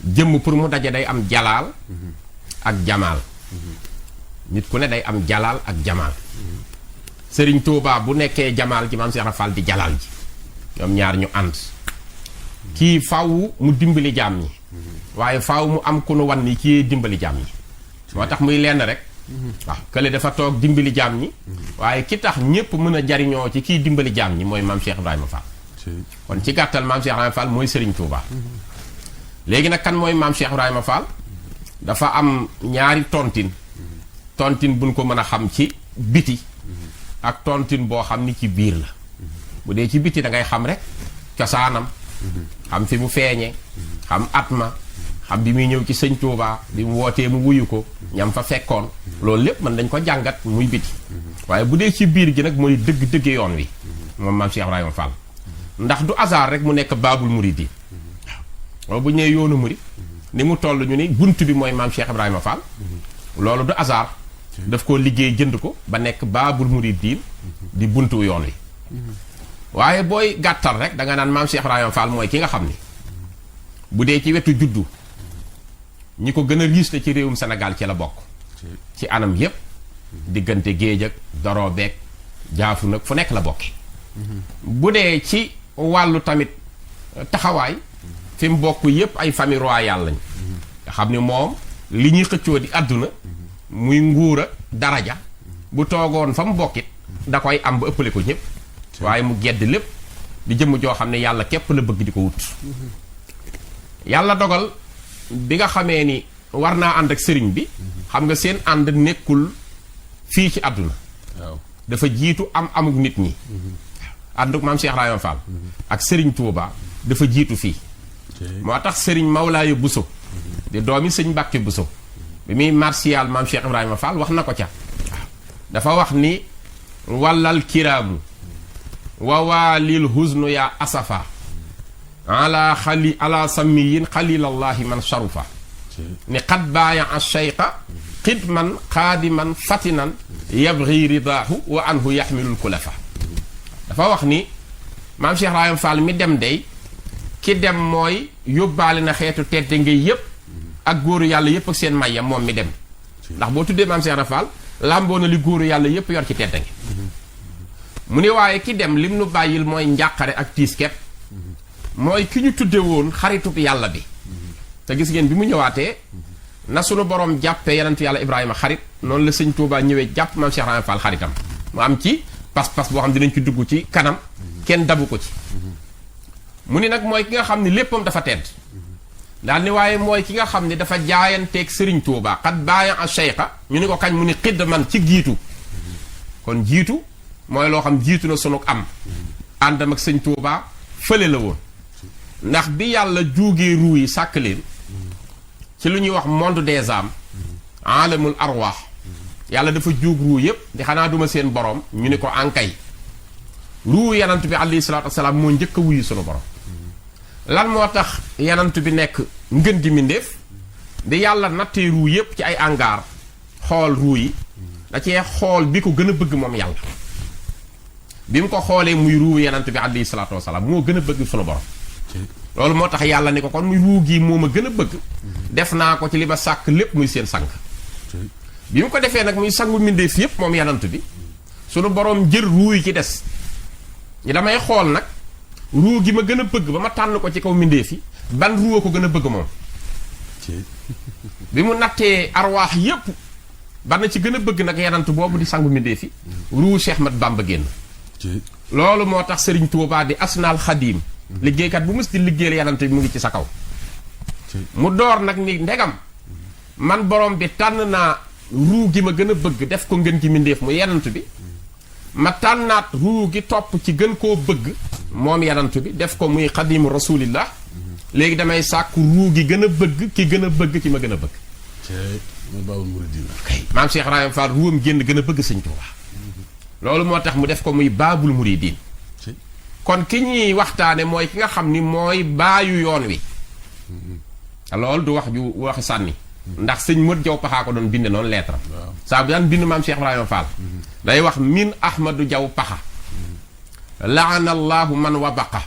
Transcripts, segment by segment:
jëmm pour mu daje day am jalaal ak jamaal nit ku ne day am jalaal ak jamaal Sëriñ Tuubaa bu nekkee jamaal ji maam Cheikh Ibra Fall di jalaal ji ñoom ñaar ñu ànd kii faw mu dimbali jaam ñi waaye faaw mu am ku nu wan ni kii dimbali jaam ñi moo tax muy lenn rek waaw kële dafa toog dimbali jaam ñi waaye ki tax ñépp mën a jariñoo ci kii dimbali jaam ñi mooy maam Cheikh Ibrahima Fall kon ci gàttal maam Cheikh Ibrahima Fall mooy Sëriñ Tuubaa léegi nag kan mooy maam Cheikh Ibrahima Fall dafa am ñaari tontin buñ ko mën a xam ci biti ak tontin boo xam ni ci biir la bu dee ci biti da ngay xam rek cosaanam xam fi mu feeñe xam atma xam bi muy ñëw ci sëñ Tuubaa bi mu wootee mu wuyu ko ñam fa fekkoon loolu lépp mën dañ ko jàngat muy biti waaye bu dee ci biir gi nag mooy dëgg-dëgg yoon wi moom maam Cheikh Ibrahima Fall ndax du hasard rek mu nekk baabul muridi waaw bu ñu nee yoonu murid ni mu toll ñu ni bunt bi mooy maam Cheikh Ibrahima Fall loolu du hasard daf koo liggéey jënd ko ba nekk baabul muridin di buntu yoon wi waaye booy gàttal rek danga naan maam Cheikh Ibrahima Fall mooy ki nga xam ni bu dee ci wetu juddu ñi ko gën a riis ci réewum Sénégal ci la bokk ci anam yépp diggante géej ak doroo beeg jaafu nag fu nekk la bokki bu dee ci wàllu tamit taxawaay fi mu bokk yépp ay famille royale lañ nga xam ni moom li ñuy xëccoo di àdduna muy nguura daraja bu toogoon fa mu bokkit da koy am ba ëppale ko ñëpp waaye mu gedd lépp di jëmm joo xam ne yàlla képp la bëgg di ko wut yàlla dogal bi nga xamee ni war naa ànd ak sëriñ bi xam nga seen ànd nekkul fii ci àdduna dafa jiitu am amuk nit ñi ànd ak maam Cheikh Ibrahima Fall ak sëriñ Touba dafa jiitu fii moo tax sëriñ Mawlaaye Bousso di doomi sëñ Mbàkke Bousso bi muy martial maam Cheikh Ibrahima Fall wax na ko ca dafa wax ni wallal kiraamu wa waalil husnu ya asafa ala sammiyin xalilallahi man sharufa ni xat baaya a cheyqa xidman xaadiman fatinan yabri ridaahu wa anhu yaxmilul kulafa dafa wax ni maam Cheikh Ibrahima Fall mi dem dey ki dem mooy yóbbaale na xeetu tedde ngay yépp ak góoru yàlla yépp ak seen mayam moom mi dem ndax boo tuddee maam Cheikh Ibrahima Fall làmboo na li góoru yàlla yépp yor ci tedde ngi mu ne waaye ki dem lim nu bàyyil mooy njàqare ak tiis kepp mooy ki ñu tudde woon xaritub yàlla bi te gis ngeen bi mu ñëwaatee na sunu borom jàppee yonentu yàlla Ibrahima xarit noonu la sëñ Tuubaa ñëwee jàpp maam Cheikh Ibrahima Fall xaritam mu am ci pas-pas boo xam dinañ ci dugg ci kanam kenn dabu ko ci mu ni nag mooy ki nga xam ni léppam dafa tedd daal ni waaye mooy ki nga xam ni dafa jaayanteeg sëriñ Tuubaa xat baaya a cheyqa ñu ni ko kañ mu ni xidd man ci jiitu kon jiitu mooy loo xam jiitu na sunu am àndam ak sëñ Tuubaa fële la woon ndax bi yàlla juugee ruu yi sàkk leen ci lu ñuy wax monde des âmes alamul arwaax yàlla dafa juug ruu yépp di xanaa duma seen borom ñu ni ko ankay ruu yanant bi alayhi salaatu wasalaam moo njëkk a wuyu sunu borom lan moo tax yanant bi nekk ngën gi mindéef di yàlla nattee ruu yépp ci ay angaar xool ruu yi da cee xool bi ko gën a bëgg moom yàlla bi mu ko xoolee muy ruu yanant bi alayhi salaatu wasalaam moo gën a bëgg sunu borom loolu moo tax yàlla ni ko kon muy ruu gi moo ma gën a bëgg def naa ko ci li ba sàkk lépp muy seen sang bi mu ko defee nag muy sangu mbindeef yépp moom yanant bi sunu borom jël ruu yi ci des ñi damay xool nag ruu gi ma gën a bëgg ba ma tànn ko ci kaw mbindeef yi ban ruu ko gën a bëgg moom bi mu nattee arwaax yépp ban na ci gën a bëgg nag yanant boobu di sangu mbindeef yi ruu Cheikh Mat Bamba génn loolu moo tax Sëriñ Tuubaa di asnaal xadiim liggéeykat bu mës di liggéeyal yanant bi mu ngi ci sa kaw mu door nag ni ndegam man borom bi tànn naa ruu gi ma gën a bëgg def ko ngën gi mbindéef mu yanant bi ma tànnaat ruu gi topp ci gën koo bëgg moom yanant bi def ko muy xadimu rasulillah léegi damay sàkku ruu gi gën a bëgg ki gën a bëgg ki ma gën a bëgg maam Cheikh Ibrahima Fall ruwam génn gën a bëgg sëñ Tuubaa loolu moo tax mu def ko muy baabul muridin kon ki ñuy waxtaane mooy ki nga xam ni mooy baayu yoon wi loolu du wax ju waxi sànni ndax sëñ Mët Jaw Paxa ko doon binde noonu lettre saa bu daan bind maam Cheikh Ibrahima Fall day wax min Ahmadu Jaw Paxa laana allahu man wabaqa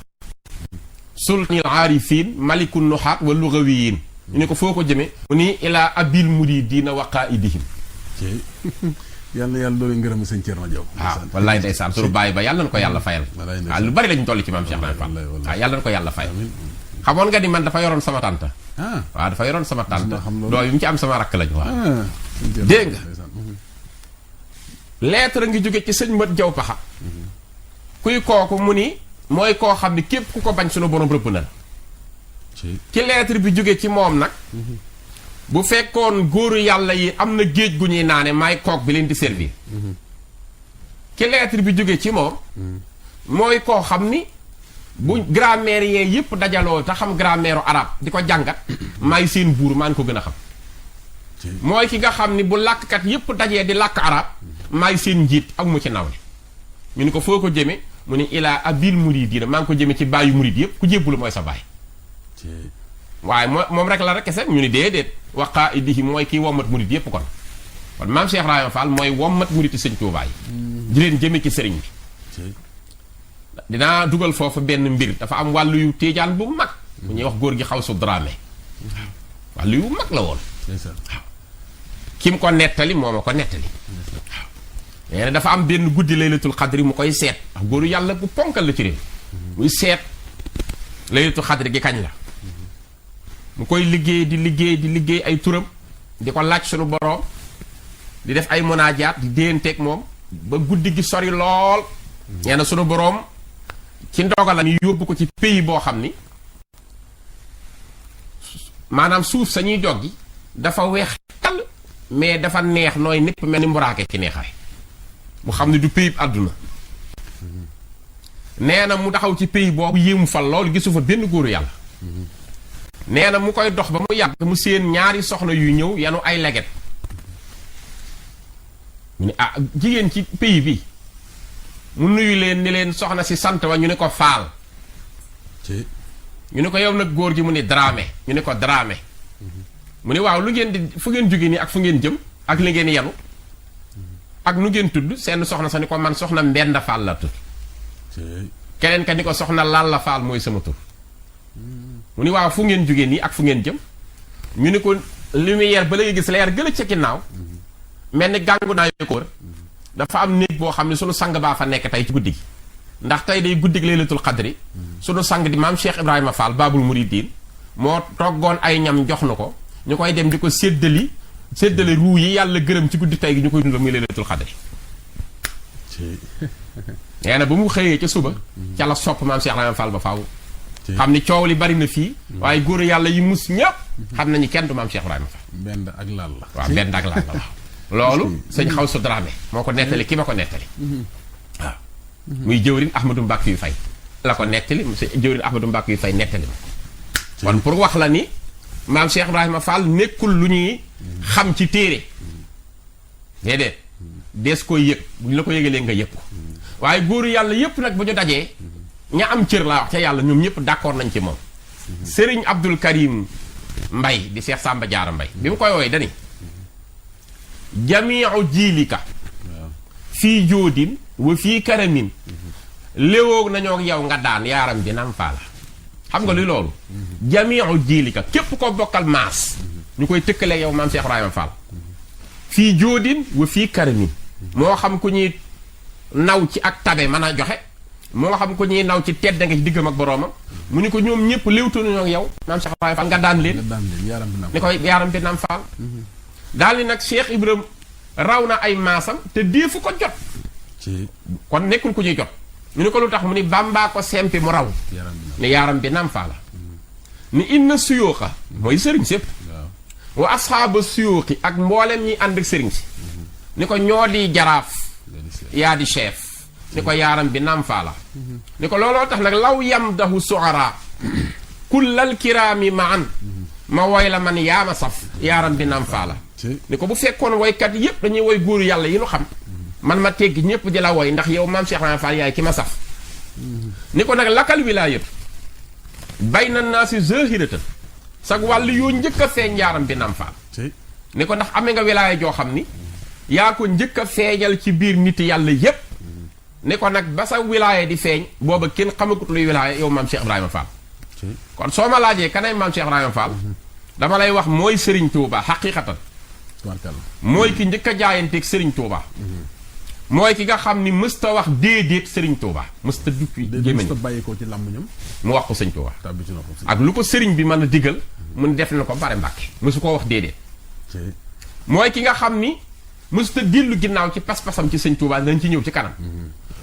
sultanil aarifin malikun nuxaat wa lugawiyin ñu ne ko foo ko jëmee mu ni ilaa abil muridiina wa qaa'idihim. yàlla na yàlla doole ngërëm sëñ Thierno Diaw. waaw wallaay ndeysaan sunu bàyyi ba yàlla na ko yàlla fayal. waaw lu bari lañu toll ci maam Cheikh Ibrahima Fall. waaw yàlla na ko yàlla fayal. xamoon nga ni man dafa yoroon sama tànta. waaw dafa yoroon sama tànta. doo yu mu ci am sama rakk lañu waaw. dégg nga. lettre ngi jóge ci sëñ Mat Jaw Paxa. kuy kooku mu ni mooy koo xam ne képp ku ko bañ sunu borom rëbb na la. ci lettre bi jóge ci moom nag. bu fekkoon góoru yàlla yi am na géej gu ñuy naane maay kook bi leen di servir. ci lettre bi jóge ci moom. mooy koo xam ni bu grammairien yépp dajaloo te xam grammaire arabe di ko jàngat. maay seen buur maa ngi ko gën a xam. mooy ki nga xam ni bu làkkat yépp dajee di làkk arabe maay seen njiit ak mu ci nawle. ñu ni ko foo ko jëme mu ni ilaa abil muridiina maa ngi ko jëme ci bàyyu murid yépp ku jébbulu mooy sa baay. waaye moom rek la rek kese ñu ni déedéet waqaa idihi mooy kii wommat murid yépp kon maam Cheikh Ibrahima Fall mooy wommat murid sëñ Tuubaa yi di leen jëme ci sëriñ bi. dinaa dugal foofu benn mbir dafa am wàllu yu tiijaan bu mag bu ñuy wax góor gi xaw su Dramé wàllu yu mag la woon. waaw ki mu ko nettali moo ma ko nettali. waaw nee na dafa am benn guddi laylatul xadri mu koy seet ndax góoru yàlla bu ponkal la ci réew muy seet laylatul xadri gi kañ la. mu koy liggéey di liggéey ay turam di ko laaj sunu boroom di def ay munaajaat di déenteeg moom ba guddi gi sori lool. nee na sunu boroom ci ndogalam yi yóbbu ko ci pays boo xam ni maanaam suuf sa ñuy joggi dafa weex tàll mais dafa neex nooy népp mel ni mburaake ci neexaay mu xam ne du pays àdduna. nee na mu taxaw ci pays boobu yéemu fa lool gisu fa benn góoru yàlla. nee na mu koy dox ba mu yàgg mu seen ñaari soxna yu ñëw yanu ay leget mu ne ah jigéen ci pays bi mu nuyu leen ni leen soxna si sant wa ñu ne ko Faal ñu ne ko yow nag góor gi mu ne Dramé ñu ne ko Dramé mu ne waaw lu ngeen di fu ngeen jóge nii ak fu ngeen jëm ak li ngeen yanu ak nu ngeen tudd seen soxna sa ni ko man soxna Mbenda Faal la tudd keneen ka ni ko soxna Lalla Faal mooy sama tur mu ni waaw fu ngeen jógee nii ak fu ngeen jëm ñu ni ko lumière ba la nga gis leer gëla ca ginnaaw mel ni gàngu naa yo ko wër dafa am néeg boo xam ne sunu sang baa fa nekk tey ci guddi gi ndax tey day guddi gi laylatul xadri sunu sang di maam Cheikh Ibrahima Fall Babul Mouridine moo toggoon ay ñam jox na ko ñu koy dem di ko séddale ruu yi yàlla gërëm ci guddi tey gi ñu koy dundal muy laylatul xadri nee na ba mu xëyee ca suba ca la sopp maam Cheikh Ibrahima Fall ba faaw xam ni coow li bari na fii waaye góor yàlla yi mus ñëpp xam nañu kenn du maam Cheikh Ibrahima Fall. Mbend ak laal la. waaw Mbend ak laal la waaw. loolu sëñ xaw su Dramé moo ko nettali ki ma ko nettali. waaw muy jëwriñ Ahmadou Mbacke yu fay. la ko nettali jëwriñ Ahmadou Mbacke yu fay nettali ma ko. kon pour wax la ni maam Cheikh Ibrahima Fall nekkul lu ñuy xam ci téere. déedéet dees koy yëg bu ñu la ko yëgalee nga yëg ko waaye góoru yàlla yëpp nag bu ñu dajee. ña am cër laa wax ca yàlla ñoom ñëpp d'accord nañ ci moom. Serigne Abdul Karim Mbay di Cheikh Samba Diarra Mbay bi mu koy wooye dani jamiu jiilika fii jóodin wa fii karamin léwoog nañoo ak yow nga daan yaaram bi nam faala xam nga li loolu jamiu jiilika képp ko bokkal maas ñu koy tëkkale yow maam Cheikh Ibrahima Fall fii jóodin wa fii karamin moo xam ku ñuy naw ci ak tabe mën a joxe moo xam ko ñuy naw ci tedd nga ci diggam ak boroomam mu ni ko ñoom ñëpp léewtu nañoo ak yow maam Cheikh Ibrahima Fall nga daan leen ni koy yaaram bi nam faal daal ni nag Cheikh Ibrahima raw na ay maasam te deefu ko jot kon nekkul ku ñuy jot ñu ni ko lu tax mu ni Bàmbaa ko sempi mu raw ni yaaram bi nam faala ni inna suyooxa mooy sëriñ sépp wa asxaaba suyooxi ak mboolem ñi ànd ak sëriñ si ni ko ñoo di jaraaf yaa di chef ni ko yaaram bi naam faala ni ko looloo tax nag law yam dahu suara kullal kiraami ma an ma woy la man yaama saf yaaram bi naam faala ni ko bu fekkoon woykat yépp dañuy woy góoru yàlla yi nu xam man ma teggi ñépp di la woy ndax yow maam Cheikh Ibrahima Fall yaay ki ma saf ni ko nag lakal wilaayatu bay na naa si zahiratan sag wàllu yoo njëkk a feeñ yaaram bi naam faal ni ko ndax amee nga wilaaya joo xam ni yaa ko njëkk a feeñal ci biir nit yàlla yépp ni ko nag ba sa wilaaya di feeñ booba kenn xamakut luy wilaaya yow maam Cheikh Ibrahima Fall kon soo ma laajee kanay maam Cheikh Ibrahima Fall dama lay wax mooy Serigne Touba xaqiiqatan. tubaarkàlla. mooy ki njëkk a jaayanteeg Serigne Touba. mooy ki nga xam ni mësta wax déedéet Serigne Touba mësta duppi gémmiñ mësta bàyyi ko ci làmmiñam mu wax ko Serigne Touba. tàbbi ci noppam. ak lu ko Serigne bi mën a digal mun def na ko bare Mbàkke mësu koo wax déedéet. mooy ki nga xam ni mësta dillu ginnaaw ci pas-pasam ci Serigne Touba dañ ci ñëw ci kanam.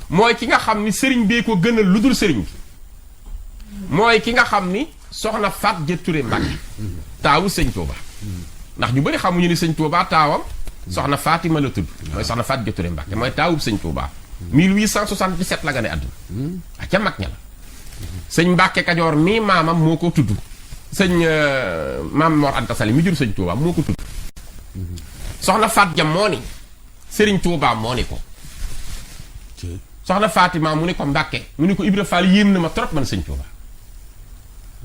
mooy ki nga xam ni Serigne bee ko gënal lu dul Serigne bi. mooy ki nga xam ni soxna Faat Ja Ture Mbàkke taawu Serigne Touba. ndax ñu bëri xamuñu ni Serigne Touba taawam. soxna Fatima la tudd. mooy soxna Faat Ja Ture Mbàkke mooy taawub sëñ Touba. 1877 la gane àdduna. ak ca mag ña la. sëñ Mbàkke Kajoor mii maamam moo ko tudd. sëñ maam Mor Anta Sali mi jur sëñ Touba moo ko tudd. soxna Faat Ja moo ni Serigne Touba moo ni ko. soxna Fatima mu ni ko Mbàkke mu ni ko Ibra Fall yéem na ma trop man sëñ Touba.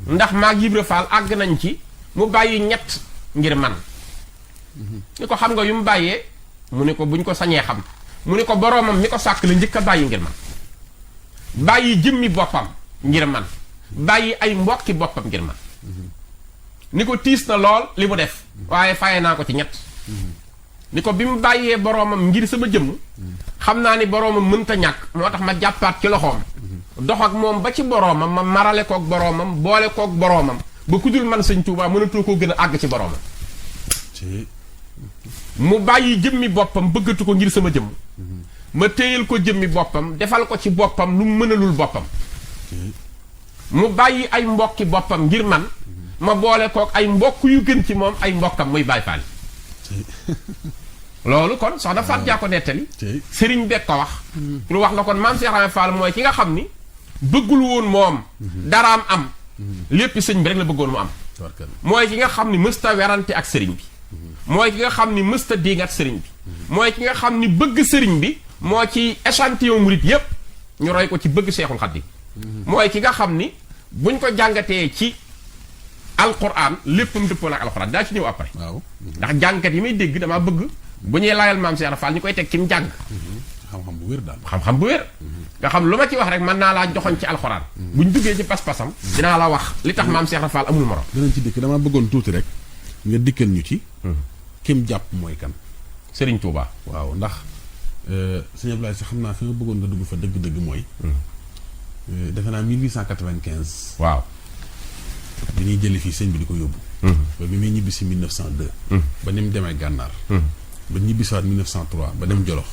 ndax maag Ibra Fall àgg nañ ci mu bàyyi ñett ngir man. ni ko xam nga yu mu bàyyee mu ne ko buñ ko sañee xam mu ne ko boroomam mi ko sàkk la njëkk a bàyyi ngir man bàyyi jëmmi boppam ngir man bàyyi ay mbokki boppam ngir man ni ko tiis na lool li mu def waaye faye naa ko ci ñett ni ko bi mu bàyyee boroomam ngir sama jëmm xam naa ni boroomam mënta ñàkk moo tax ma jàppaat ci loxoom dox ak moom ba ci boroomam ma marale kook boroomam boole kook boroomam ba ku dul man sëñ Tuubaa mënatoo koo gën a àgg ci boroomam mu bàyyi jëmmi boppam bëggatu ko ngir sama jëmm ma téyal ko jëmmi boppam defal ko ci boppam lu mu mënalul boppam mu bàyyi ay mbokki boppam ngir man ma boole kook ay mbokk yu gën ci moom ay mbokkam muy Baay Faal loolu kon soxna Faat Jaa ko nettali sëriñ beeg ko wax lu wax la kon maam Cheikh Ibra Fall mooy ki nga xam ni bëggul woon moom daraam am lépp sëñ bi rek la bëggoon mu am mooy ki nga xam ni mësta werante ak sëriñ bi mooy ki nga xam ni mësta diingat sëriñ bi mooy ki nga xam ni bëgg sëriñ bi moo ci échantillon murit yépp ñu roy ko ci bëgg Seexul Xadiim mooy ki nga xam ni buñ ko jàngatee ci alquran léppam dëppoon ak alquran daa ci ñëw après ndax jàngat yi may dégg damaa bëgg bu ñuy laayal maam Cheikh Ibra Fall ñu koy teg ci mu jàng xam-xam bu wér daal xam-xam bu wér nga xam lu ma ci wax rek mën naa laa joxoñ ci alxuraan buñ duggee ci pas-pasam dinaa la wax li tax maam Cheikh Ibra Fall amul morom dinañ ci dikk damaa bëggoon tuuti rek nga dikkal ñu ci kim jàpp mooy kan Serigne Touba waaw ndax sëñ Abdoulaye si xam naa fi nga bëggoon nga dugg fa dëgg-dëgg mooy defe naa 1895 waaw bi ñuy jëli fii sëñ bi di ko yóbbu ba bi muy ñibbi si 1902 ba ni mu demee gànnaar ba ñibbisiwaat 1903 ba dem Jolof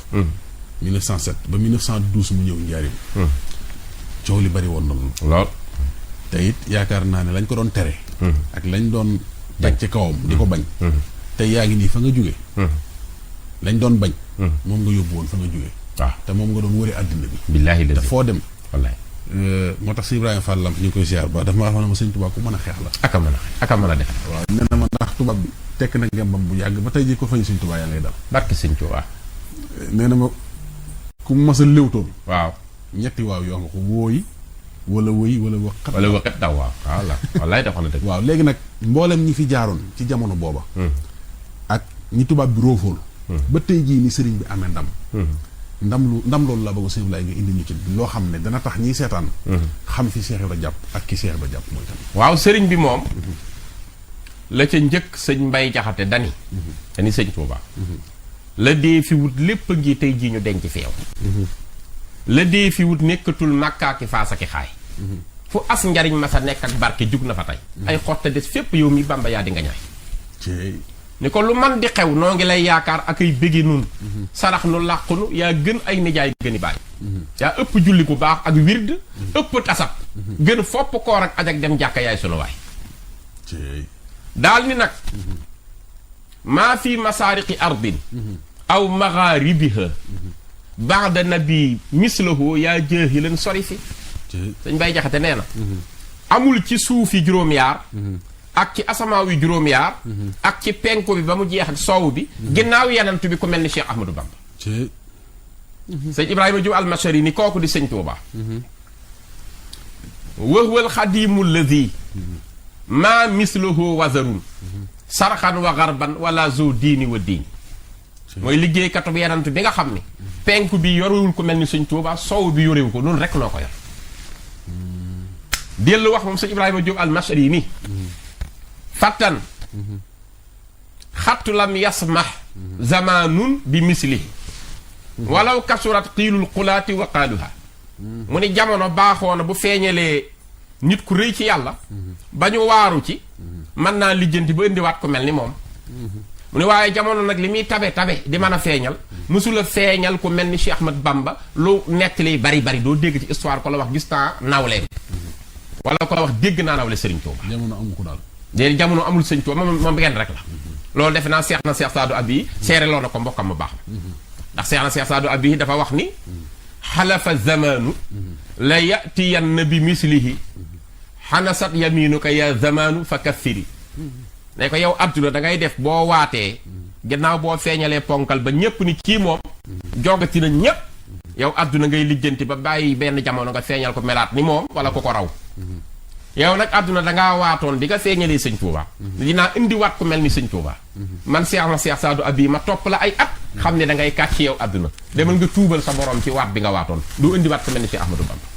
1907 ba 1912 mu ñëw Njaaréem coow li bari woon na lool te it yaakaar naa ne lañ ko doon tere ak lañ doon teg ci kawam di ko bañ te yaa ngi nii fa nga jóge lañ doon bañ moom nga yóbbu woon fa nga jóge waaw te moom nga doon wëri àddina bi billaahi te foo dem wallaay moo tax si Ibrahima Fall Lamp ñu ngi koy ziar ba dafa ma wax ne ma sëñ Tuubaa ku mën a xeex la aka mën a def waaw nee na ma ndax tubaab bi tekk na ngembam bu yàgg ba tey jii ko fañ sëñ Tuubaa yaa ngay dal barke sëñ Tuubaa nee na ma ku mas a léwtoon waaw ñetti waaw yoo nga ko wóoyi wala wëy wala waqat wala waqat daw waaw wallaay dafa na dëgg waaw léegi nag mboolem ñi fi jaaroon ci jamono booba ak ñi tubaab bi róofool ba tey jii ni sëriñ bi amee ndam loolu la bëgg sëñ Abdoulaye nga indi ñu ci loo xam ne dana tax ñiy seetaan xam fi Cheikh Ibra jàpp ak ki Cheikh Ibra jàpp mooy tam waaw sëriñ bi moom la ca njëkk sëñ Mbay Jaxate dani sëñ Tuubaa la dee fi wut lépp a ngi tey jii ñu denc fi yow la dee fi wut nekkatul màkkaaki faasaki xaay fu as njariñ ma sa nekk ak barke jug na fa tey ay xotta des fépp yow mi Bàmba yaa di nga ñaay ni ko lu man di xew noo ngi lay yaakaar ak ay bëggi nun sarax nu làqunu yaa gën ay nijaay gëni baay yaa ëpp julli bu baax ak wird ëpp tasab gën fopp koor ak aj ak dem jàkka yaay sunu waay daal ni nag maa fi masaariqi ardin aw magharibiha ba'da nabi mislahu yaa jaahilan sori fi sëñ Bay Jaxate nee na amul ci suufi juróom-yaar ak ci asamaaw yi juróom-yaar ak ci penku bi ba mu jeex ak soow bi ginnaaw yenantu bi ku mel ni Cheikh Ahmadou Bamba sëñ Ibrahima Jóob almashari ni kooku di sëñ Tuubaa wahwal xadimu lladi maa mislahu wazarun sarxan wa garban wala zo diini wa diini mooy liggéeykatu bi yenantu bi nga xam ni penku bi yorewul ku mel ni sëñ Tuubaa soow bi yorewu ko noonu rekk noo ko yor dellu wax moom sëñ Ibrahima Jóob almashari ni fattan xattu lam yasmah zamanun bi mislihi walaw kasurat xiilul xulaati wa qaaluha mu ni jamono baaxoona bu feeñalee nit ku rëy ci yàlla ba ñu waaru ci mën naa lijjanti ba indiwaat ku mel ni moom mu ne waaye jamono nag li muy tabe di mën a feeñal mësula feeñal ku mel ni Cheikh Ahmad Bamba lu nettali bari doo dégg ci histoire ko la wax gis naa nawleem wala ko la wax dégg naa nawle Serigne Touba. jamono amu ko daal. léegi jamono amul Serigne Touba moom benn rek la. loolu defe naa Cheikh Saadu Abi seereloo na ko mbokkam mu baax ndax Cheikh Saadu Abi dafa wax ni xalafa zamanu la yatiyanna bi mislihi xanasat yaminuka ya zamanu fa kaffiri ne ko yow àdduna da ngay def boo waatee gannaaw boo feeñalee ponkal ba ñépp ni kii moom jogati na ñépp yow àdduna ngay lijjanti ba bàyyi benn jamono nga feeñal ko melaat ni moom wala ko raw yow nag àdduna dangaa waatoon di nga feeñalee sëñ Touba dinaa indiwaat ko mel ni sëñ Touba man Cheikh Saadu Abi ma topp la ay at xam ne da ngay kàcc yow àdduna demal nga tuubal sa borom ci waat bi nga waatoon du indiwaat ko mel ni Cheikh Ahmadou Bamba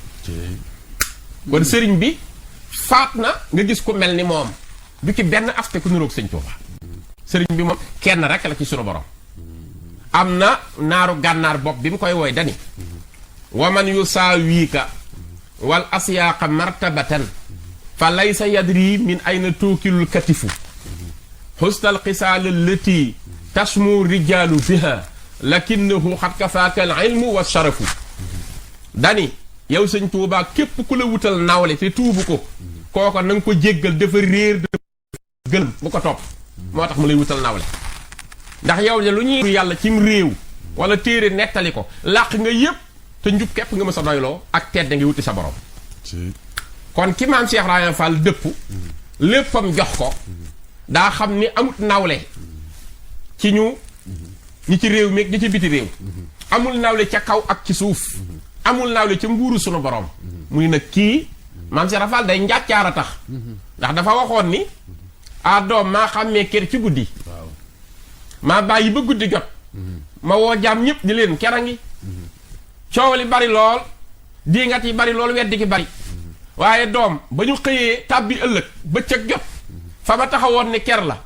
kon sëriñ bi faat na nga gis ku mel ni moom du ci benn aspect ku niroog sëñ Touba sëriñ bi moom kenn rek la ci sunu borom am na naaru gànnaar bopp bi mu koy wooy dani waman yu saa wiika wal asiyaaqa martabatan fa laysa yadri min ayna tuukilul katifu xustal xisaal allati tasmu rijaalu biha lakinnahu xat kafaaka al ilmu wa sharafu dani yow sëñ Touba képp ku la wutal nawle te tuubu ko kooko na nga ko jéggal dafa réer dafa gëlëm bu ko topp moo tax mu lay wutal nawle ndax yow de lu ñuy yàlla cim réew wala téere nettali ko làq nga yépp te njub képp nga mës a doyloo ak tedd nga wuti sa borom kon ki maam Cheikh Ibrahima Fall dëpp léppam jox ko daa xam ni amut nawle ci ñi ci réew mi ñi ci biti réew amul nawle ca kaw ak ci suuf amul nawle ca nguuru sunu borom muy nag kii maam Cheikh Ibrahima Fall day njàccaar a tax ndax dafa waxoon ni a doom maa xàmmee kër ci guddi maa bàyyi ba guddi jot ma woo jaam ñëpp di leen kera ngi coow li bari lool diingat yi bari lool weddi ki bari waaye doom ba ñu xëyee tàbbi ëllëg bëccëg jot fa ma taxawoon ni ker la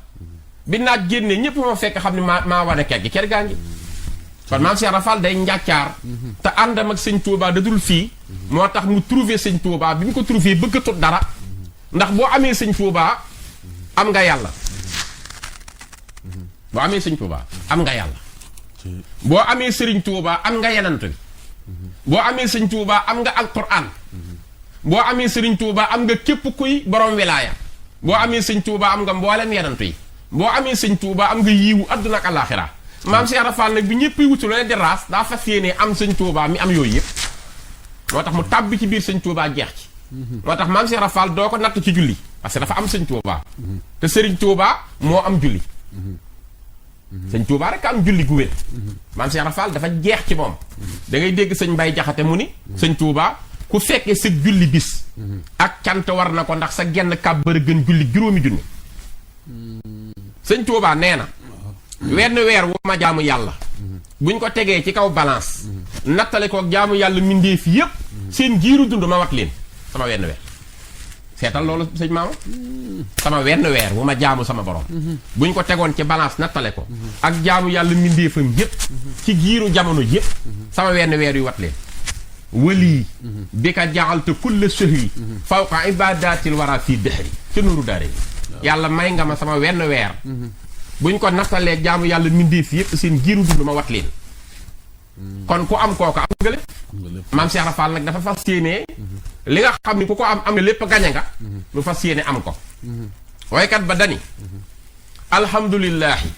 bi naaj génnee ñëpp ma fekk xam ne maa wane ker gi ker gaa ngi kon maam Cheikh Rafal day njàccaar te àndam ak sëñ Touba da dul fii moo tax mu trouvé sëñ Touba bi mu ko trouvé bëggatut dara ndax boo amee sëñ Touba am nga yàlla boo amee sëñ Touba am nga yàlla boo amee sëriñ Touba am nga yenant bi boo amee sëñ Touba am nga alquran boo amee sëriñ Touba am nga képp kuy borom wilaaya boo amee sëñ Touba am nga mboolem yenant yi boo amee sëñ Touba am nga yiiwu adduna ak alaxira maam Cheikh Rafal nag bi ñëpp wutu lu ne di raas daa fas yéene am sëñ Touba mi am yooyu yëpp moo tax mu tàbbi ci biir sëñ Touba jeex ci moo tax maam Cheikh Rafal doo ko natt ci julli parce que dafa am sëñ Touba te sëriñ Touba moo am julli sëñ Touba rek am julli gu wér maam Cheikh Rafal dafa jeex ci moom da ngay dégg sëñ Mbay Jaxate mu ni sëñ Touba ku fekkee sa julli bis ak cant war na ko ndax sa genn kàbbër gën julli juróomi junni sëñ Touba nee na wenn weer wu ma jaamu yàlla buñ ko tegee ci kaw balance nattale ko jaamu yàlla mbindéef yépp seen jiiru dund ma wat leen sama wenn weer seetal loolu sëñ maama sama wenn weer wu ma jaamu sama borom buñ ko tegoon ci balance nattale ko ak jaamu yàlla mbindéefam yépp ci giiru jamono yépp sama wenn weer yu wat leen wali bi ka jaalte kulle sëhri fawqa ibadatil wara fii dëhri ci nuuru daare yàlla may nga ma sama wenn weer buñ ko nattalee jaamu yàlla mbindéef yépp seen giiru dund ma wat leen kon ku am kooku am nga lépp maam Cheikh Rafal nag dafa fas yéene li nga xam ni ku ko am nga lépp gañe nga lu fas yéene am ko waykat ba dani alhamdulillahi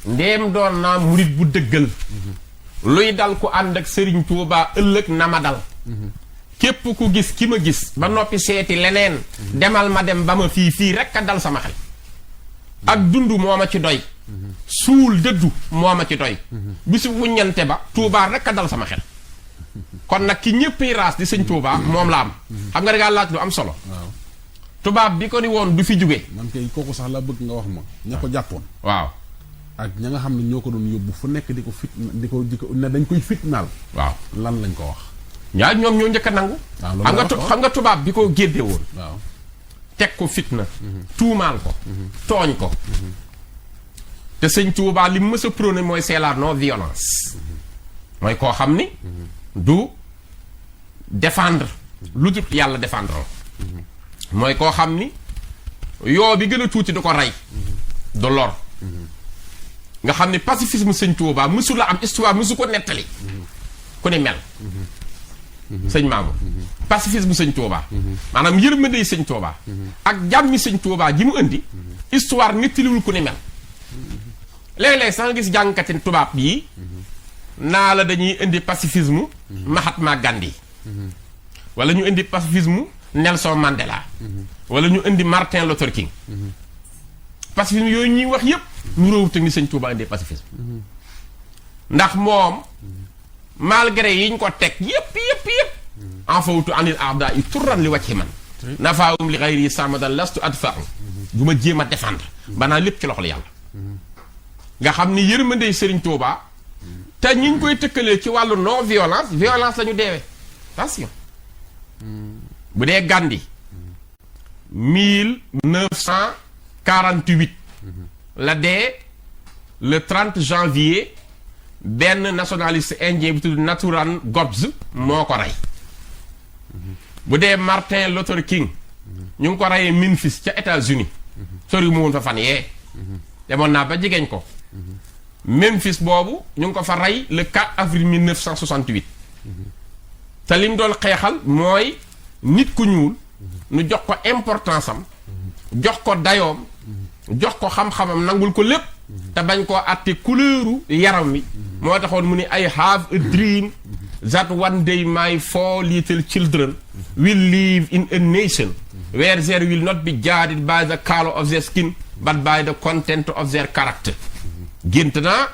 ndéem doon naa murit bu dëggal luy dal ku ànd ak Sëriñ Tuubaa ëllëg na ma dal képp ku gis ki ma gis ba noppi seeti leneen demal ma dem ba ma fii rekk a dal sama xel ak dund moo ma ci doy suul dëddu moo ma ci doy bisu wuññante ba Tuubaa rekk a dal sama xel kon nag ki ñëppay raas di sëñ Tuubaa moom la am xam nga dangaa laaj lu am solo tubaab bi ko ni woon du fi jóge man kay kooku sax la bëgg nga wax ma ña ko jàppoon waaw ak ña nga xam ne ñoo ko doon yóbbu fu nekk di ko fit di ko ne dañ koy fitnaal waaw lan lañ ko wax ñaar ñoom ñoo njëkk a nangu xam nga tubaab bi ko gédde woon waaw teg ko fitna tuumaal ko tooñ ko te sëñ Tuubaa li mës a prôné mooy c'est la non violence mooy koo xam ni du défendre lu dul yàlla défendre la mooy koo xam ni yoo bi gën a tuuti du ko rey du lor nga xam ni pacifisme sëñ Tuubaa mësu la am histoire mësu ko nettali ku ni mel sëñ Mamour pacifisme sëñ Tuubaa maanaam yërmandey sëñ Tuubaa ak jàmmi sëñ Tuubaa ji mu indi histoire nettaliwul ku ni mel léeg-léeg sax nga gis jàngkati tubaab yi naa la dañuy indi pacifisme Mahatma Gandhi wala ñu indi pacifisme Nelson Mandela wala ñu indi Martin Luther King pacifisme yooyu ñuy wax yépp ñu róowu teg ni sëñ Tuubaa indee pacifisme ndax moom malgré yi ñu ko teg yépp en fawtu anil aada yi turran li wàcci man nafaawum li xayri yi samadan lastu adfa'u du ma jéem a défendre banaa lépp ci loxol yàlla nga xam ni yërmandey sëriñ Tuubaa te ñi ñu koy tëkkalee ci wàllu non violence violence la ñu deewee attention bu dee Gandhi 1948 la dee le 30 janvier benn nationaliste indien bu tudd Nathuram Godse moo ko rey bu dee Martin Luther King ñu ngi ko reyee Memphis ca États-Unis sori mu woon fa fan yee demoon naa ba jigéen ko Memphis boobu ñu ngi ko fa rey le 4 avril 1968 te lim doon xeexal mooy nit ku ñuul nu jox ko importance am jox ko dayoom jox ko xam-xamam nangul ko lépp te bañ koo àtte couleuru yaram wi moo taxoon mu ni I have a dream that one day my 4 little children will live in a nation where there will not be judged by the color of their skin but by the content of their character gént naa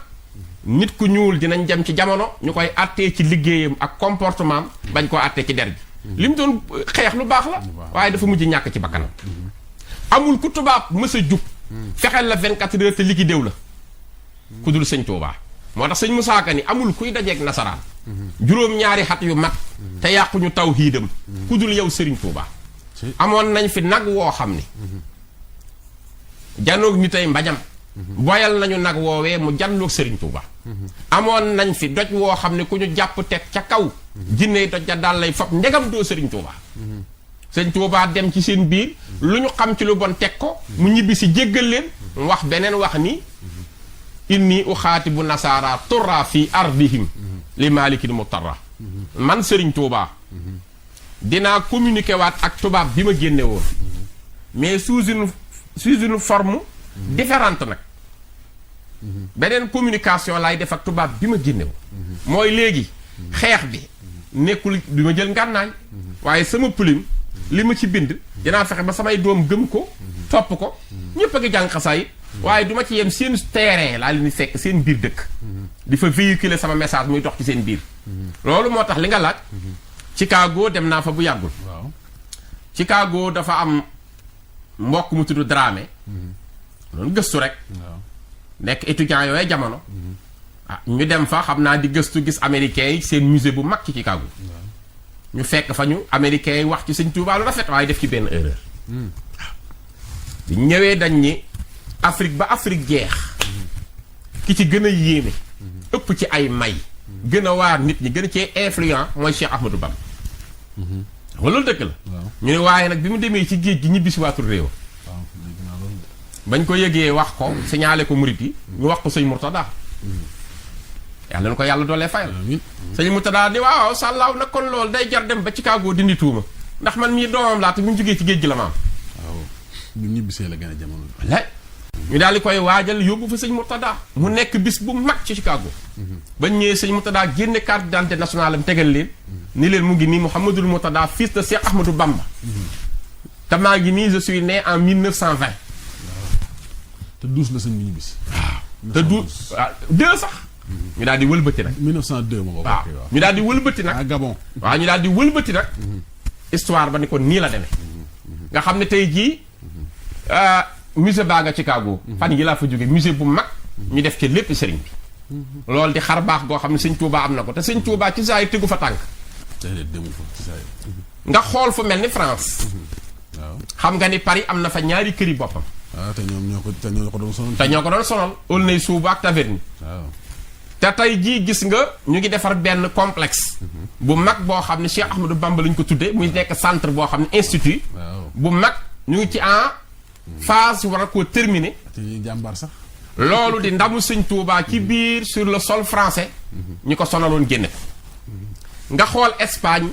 nit ku ñuul dinañ jëm ci jamono ñu koy àttee ci liggéeyam ak comportement am bañ koo àttee ci der bi li mu doon xeex lu baax la waaye dafa mujj ñàkk ci bakkanam amul ku tubaab mës a jug fexeel la 24 heures te liggéey la ku dul sëñ Tuubaa moo tax sëñ Musaa Ka ni amul kuy dajeeg nasaraan juróom-ñaari xat yu mat te yàquñu tawhiidam ku dul yow sëriñ Tuubaa amoon nañ fi nag woo xam ni janoog ni tey mbañam boyal nañu nag woowee mu janloog sëriñ Tuubaa amoon nañ fi doj woo xam ne ku ñu jàpp teg ca kaw jinney doj ja daal lay fab ndegam doo sëriñ Tuubaa sëriñ Tuubaa dem ci seen biir lu ñu xam ci lu bon teg ko mu ñibbi si jéggal leen wax beneen wax ni inni uxaatibu nasaara turra fi ardihim li maalikin mutarra man sëriñ Tuubaa dinaa communiquer waat ak tubaab bi ma génne woon mais sous une forme différente nag beneen communication laay def ak tubaab bi ma génne woon mooy léegi xeex bi nekkul bi ma jël ngànnaay waaye sama plume li ma ci bind dinaa fexe ba samay doom gëm ko topp ko ñépp a ngi jàng xasaay waaye duma ci yem seen terrain laa leen di fekk seen biir dëkk di fa véhiculer sama message muy dox ci seen biir loolu moo tax li nga laaj Chicago dem naa fa bu yàggul Chicago dafa am mbokk mu tudd Dramé loolu gëstu rek nekk étudiant yooyu jamono ñu dem fa xam naa di gëstu gis américains yi seen musée bu mag ci Chicago ñu fekk fa ñu américains yi wax ci sëñ Tuubaa lu rafet waaye def ci benn erreur bi ñëwee dañ ni Afrique ba Afrique jeex ki ci gën a yéeme ëpp ci ay may gën a waar nit ñi gën a cee influent mooy Cheikh Ahmadou Bamba loolu dëgg la ñu ne waaye nag bi mu demee ci géej gi ñibbi si waatul réew bañ ko yëgee wax ko signalé ko murit yi ñu wax ko sëñ Murtada yàlla na ko yàlla doolee fayal sëñ Murtada ni waaw sàllaaw nag kon loolu day jar dem ba Chicago dindi tuuma ndax man mii doomam laa te mu jógee ci géej gi la ma am waaw ñu ñibbisee la gën a jamono ñu daal di koy waajal yóbbu fa sëñ Murtada mu nekk bis bu mag ci Chicago bañ ñëwee sëñ Murtada génne carte d'identité nationale am tegal leen ni leen mu ngi nii Mouhamadul Murtada fils de Cheikh Ahmadou Bamba te maa ngi nii je suis né en 1920 te 12 la sëñ bi ñibbisi waaw te 2 sax ñu daal di wëlbati nag 1902 moom waaw ñu daal di wëlbati nag Gabon waaw ñu daal di wëlbati nag histoire ba ni ko nii la demee nga xam ne tey jii musée baa nga Chicago fan yi laa fa jóge musée bu mag ñu def ci lépp sëriñ bi loolu di xar baax goo xam ne sëñ Tuubaa am na ko te sëñ Tuubaa ci saa yi tegu fa tànk nga xool fu mel ni France waaw xam nga ni Paris am na fa ñaari këri boppam. waaw te ñoo ko doon sonal. te ñoo ko doon sonal Aulnay-sous-Bois ak Taverny. waaw te tey jii gis nga ñu ngi defar benn complexe. bu mag boo xam ne Cheikh Ahmadou Bamba lañ ko tuddee muy nekk centre boo xam ne institut. waaw bu mag ñu ngi ci en phase war a koo terminer. te ñuy jàmbaar sax. loolu di ndamu Sëñ Tuubaa ci biir sur le sol français. ñi ko sonaloon génne ko. nga xool Espagne.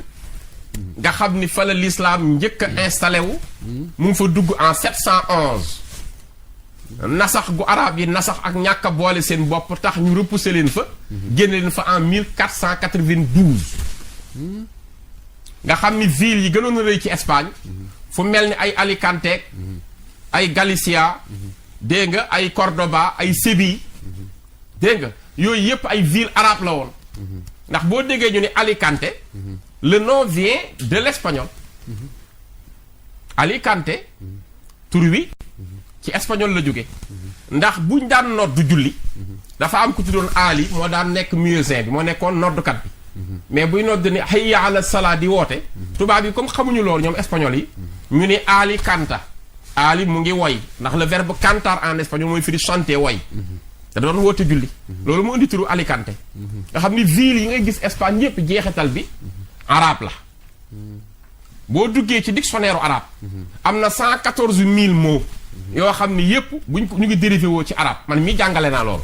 nga xam ni fa la l'islam njëkk a installé wu. mu ngi fa dugg en 711. nasax gu arab yi nasax ak ñàkk a boole seen bopp tax ñu repoussé leen fa. génne leen fa en 1492. nga xam ni ville yi gënoon a rëy ci Espagne. fu mel ni ay Alicante. ay Galicia. dégg nga ay Cordoba ay Séville. dégg nga yooyu yëpp ay ville arabe la woon. ndax boo déggee ñu ni Alicante. le nom vient de l'espagnol. Alicante. tur wi ci espagnol la jóge ndax buñ daan nodd julli. dafa am ku tuddoon Ali moo daan nekk muezzin bi moo nekkoon noddkat bi. mais buy nodd ni hayya ala salaa di woote. tubaab yi comme xamuñu loolu ñoom espagnol yi. ñu ni Ali canta. Ali mu ngi woy ndax le verbe cantar en espagnol mooy firi chanter woy. da doon woote julli. loolu mu indi turu Alicante. nga xam ni ville yi ngay gis Espagne yépp jeexital bi. arabe la. boo duggee ci dictionnaire arabe. am na 114 000 mots. yoo xam ni yépp buñ ko ñu ngi dérivé woo ci arabe man mii jàngale naa loolu.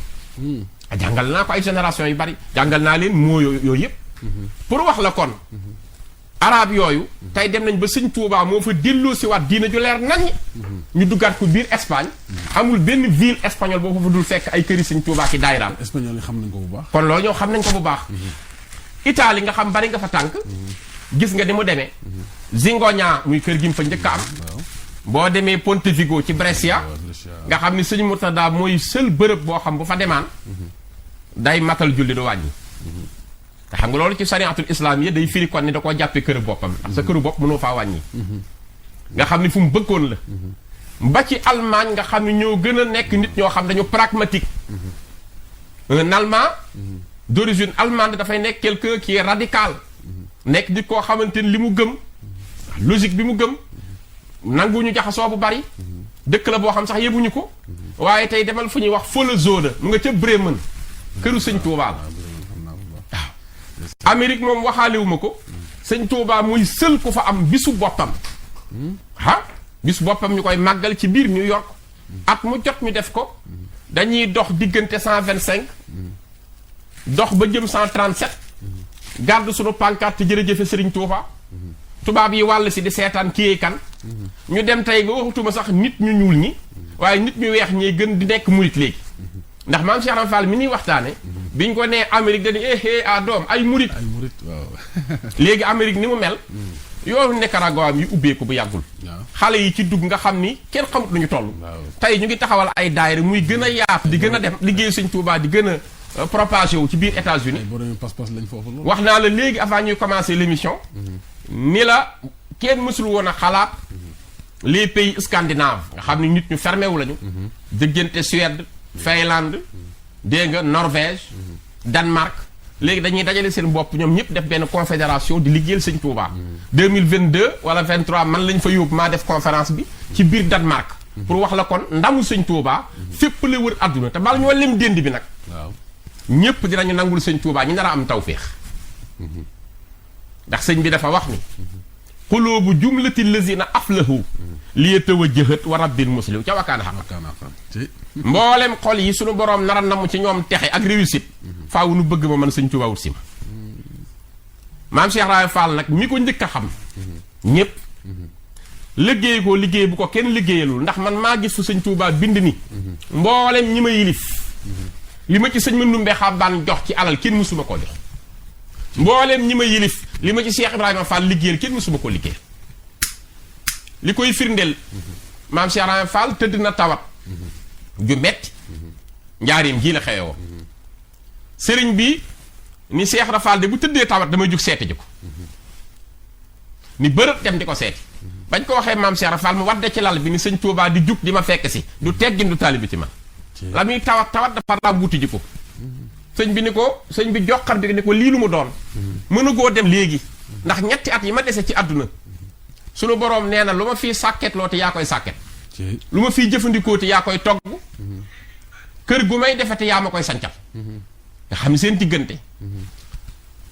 jàngale naa ko ay génération yu bari jàngal naa leen mots yooyu yépp. pour wax la kon. arabe yooyu. tey dem nañ ba Sëñ Tuubaa moo fa delloo si waat diina ju leer naññ. ñu duggaat ko biir Espagne. amul benn ville espagnole boo fa dul fekk ay këri Sëñ Tuubaa ki daayiraam. espagnol yi xam nañ ko bu baax. kon loolu ñoo xam nañ ko bu baax. Italie nga xam bari nga fa tànk. gis nga ni mu demee. Zingoña muy kër gi mu fa njëkk a am. boo demee Pontevico ci Brescia. nga xam ni Sëñ Murtada mooy seul bërëb boo xam bu fa demaan. day matal julli du wàññi. te xam nga loolu ci sariatul islam yi day firi kon ni da koo jàppee këru boppam ndax sa këru bopp mënoo faa wàññi. nga xam ni fu mu bëggoon la. ba ci Allemagne nga xam ni ñoo gën a nekk nit ñoo xam dañu pragmatique. un Allemand. d'origine allemande dafay nekk quelqu'un qui est radical. nekk nit koo xamante ni li mu gëm. logique bi mu gëm. nanguwuñu jaxasoo bu bari. dëkk la boo xam sax yëbuñu ko. waaye tey demal fu ñuy wax Folezode mu nga ca Bremen. këru Sëñ Tuubaa la. Amérique moom waxaalewuma ko. Sëñ Tuubaa muy sël ku fa am bisu boppam. bisu boppam ñu koy màggal ci biir New York. at mu jot ñu def ko. dañuy dox diggante 125. dox ba jëm 137. garde sunu pancarte jërëjëfe Sëriñ Tuubaa. tubaab yi wàll si di seetaan kii kan. ñu dem tey ba waxatuma sax nit ñu ñuul ñi. waaye nit ñu weex ñiy gën di nekk murit léegi. ndax maam Cheikh Ibra Fall mi ñuy waxtaane biñ ko nee Amérique dañuy doom ay murit. ay murit waaw. léegi Amérique ni mu mel. yoonu Nicaragua yi ubbeeku bu yàggul. xale yi ci dugg nga xam ni kenn xamut lu ñu toll. tey ñu ngi taxawal ay daayira muy gën a yaatu. di gën a dem liggéeyu Sëñ Tuubaa di gën a propagé wu ci biir États-Unis. wax naa la léegi avant ñuy commencer l'émission. ni la kenn mësul woon a xalaat. les pays scandinaves nga xam ni nit ñu fermé wu lañu. diggante Suède. Finlande. dégg nga Norvège. Danemark. léegi dañuy dajale seen bopp ñoom ñëpp def benn confédération di liggéeyal Sëñ Tuubaa. 2022 wala 23 man lañ fa yóbbu maa def conférence bi. ci biir Danemark. pour wax la kon ndamu Sëñ Tuubaa. fépp la wër àdduna te bala ñoo lem dénd bi nag. waaw ñëpp dinañu nangul Sëñ Tuubaa ñi nar a am tawféex. ndax sëñ bi dafa wax ni. quluubu jumlati lazina aflahu. li tawajjahat wa rabbil muslim ca wakkaana xam. mboolem xol yi sunu boroom nara namu ci ñoom texe ak réussite. faaw nu bëgg ma man Sëñ Tuubaa wut si ma. maam Cheikh Ibra Fall nag mi ko njëkk a xam. ñëpp. liggéey ko liggéey bu ko kenn liggéeyalul ndax man maa gis fu Sëñ Tuubaa bind ni. mboolem ñi ma yilif. li ma ci sëñ Mandumbe Xabaan jox ci alal kenn mësuma koo jox. mboolem ñi ma yilif li ma ci Cheikh Ibrahima Fall liggéeyal kenn mësuma koo liggéeyal. li koy firndeel. maam Cheikh Ibrahima Fall tëdd na tawat. ju metti njaarim jii la xewe woo sëriñ bi ni Cheikh Ibra Fall de bu tëddee tawat damay jug seeti ji ko. ni bërët dem di ko seeti. bañ ko waxee maam Cheikh Ibra Fall mu wadde ci lal bi ni Sëñ Tuubaa di jug di ma fekk si du teggin du taalibi ci man. la muy tawat dafa raam wuti ji ko. sëñ bi ni ko sëñ bi joxar bi ni ko lii lu mu doon. mënugoo dem léegi. ndax ñetti at yi ma dese ci àdduna. sunu boroom nee na lu ma fii sàkket loo te yaa koy sàkket lu ma fii jëfandikoo te yaa koy togg kër gu may defete yaa ma koy sancal nga xam ne seen diggante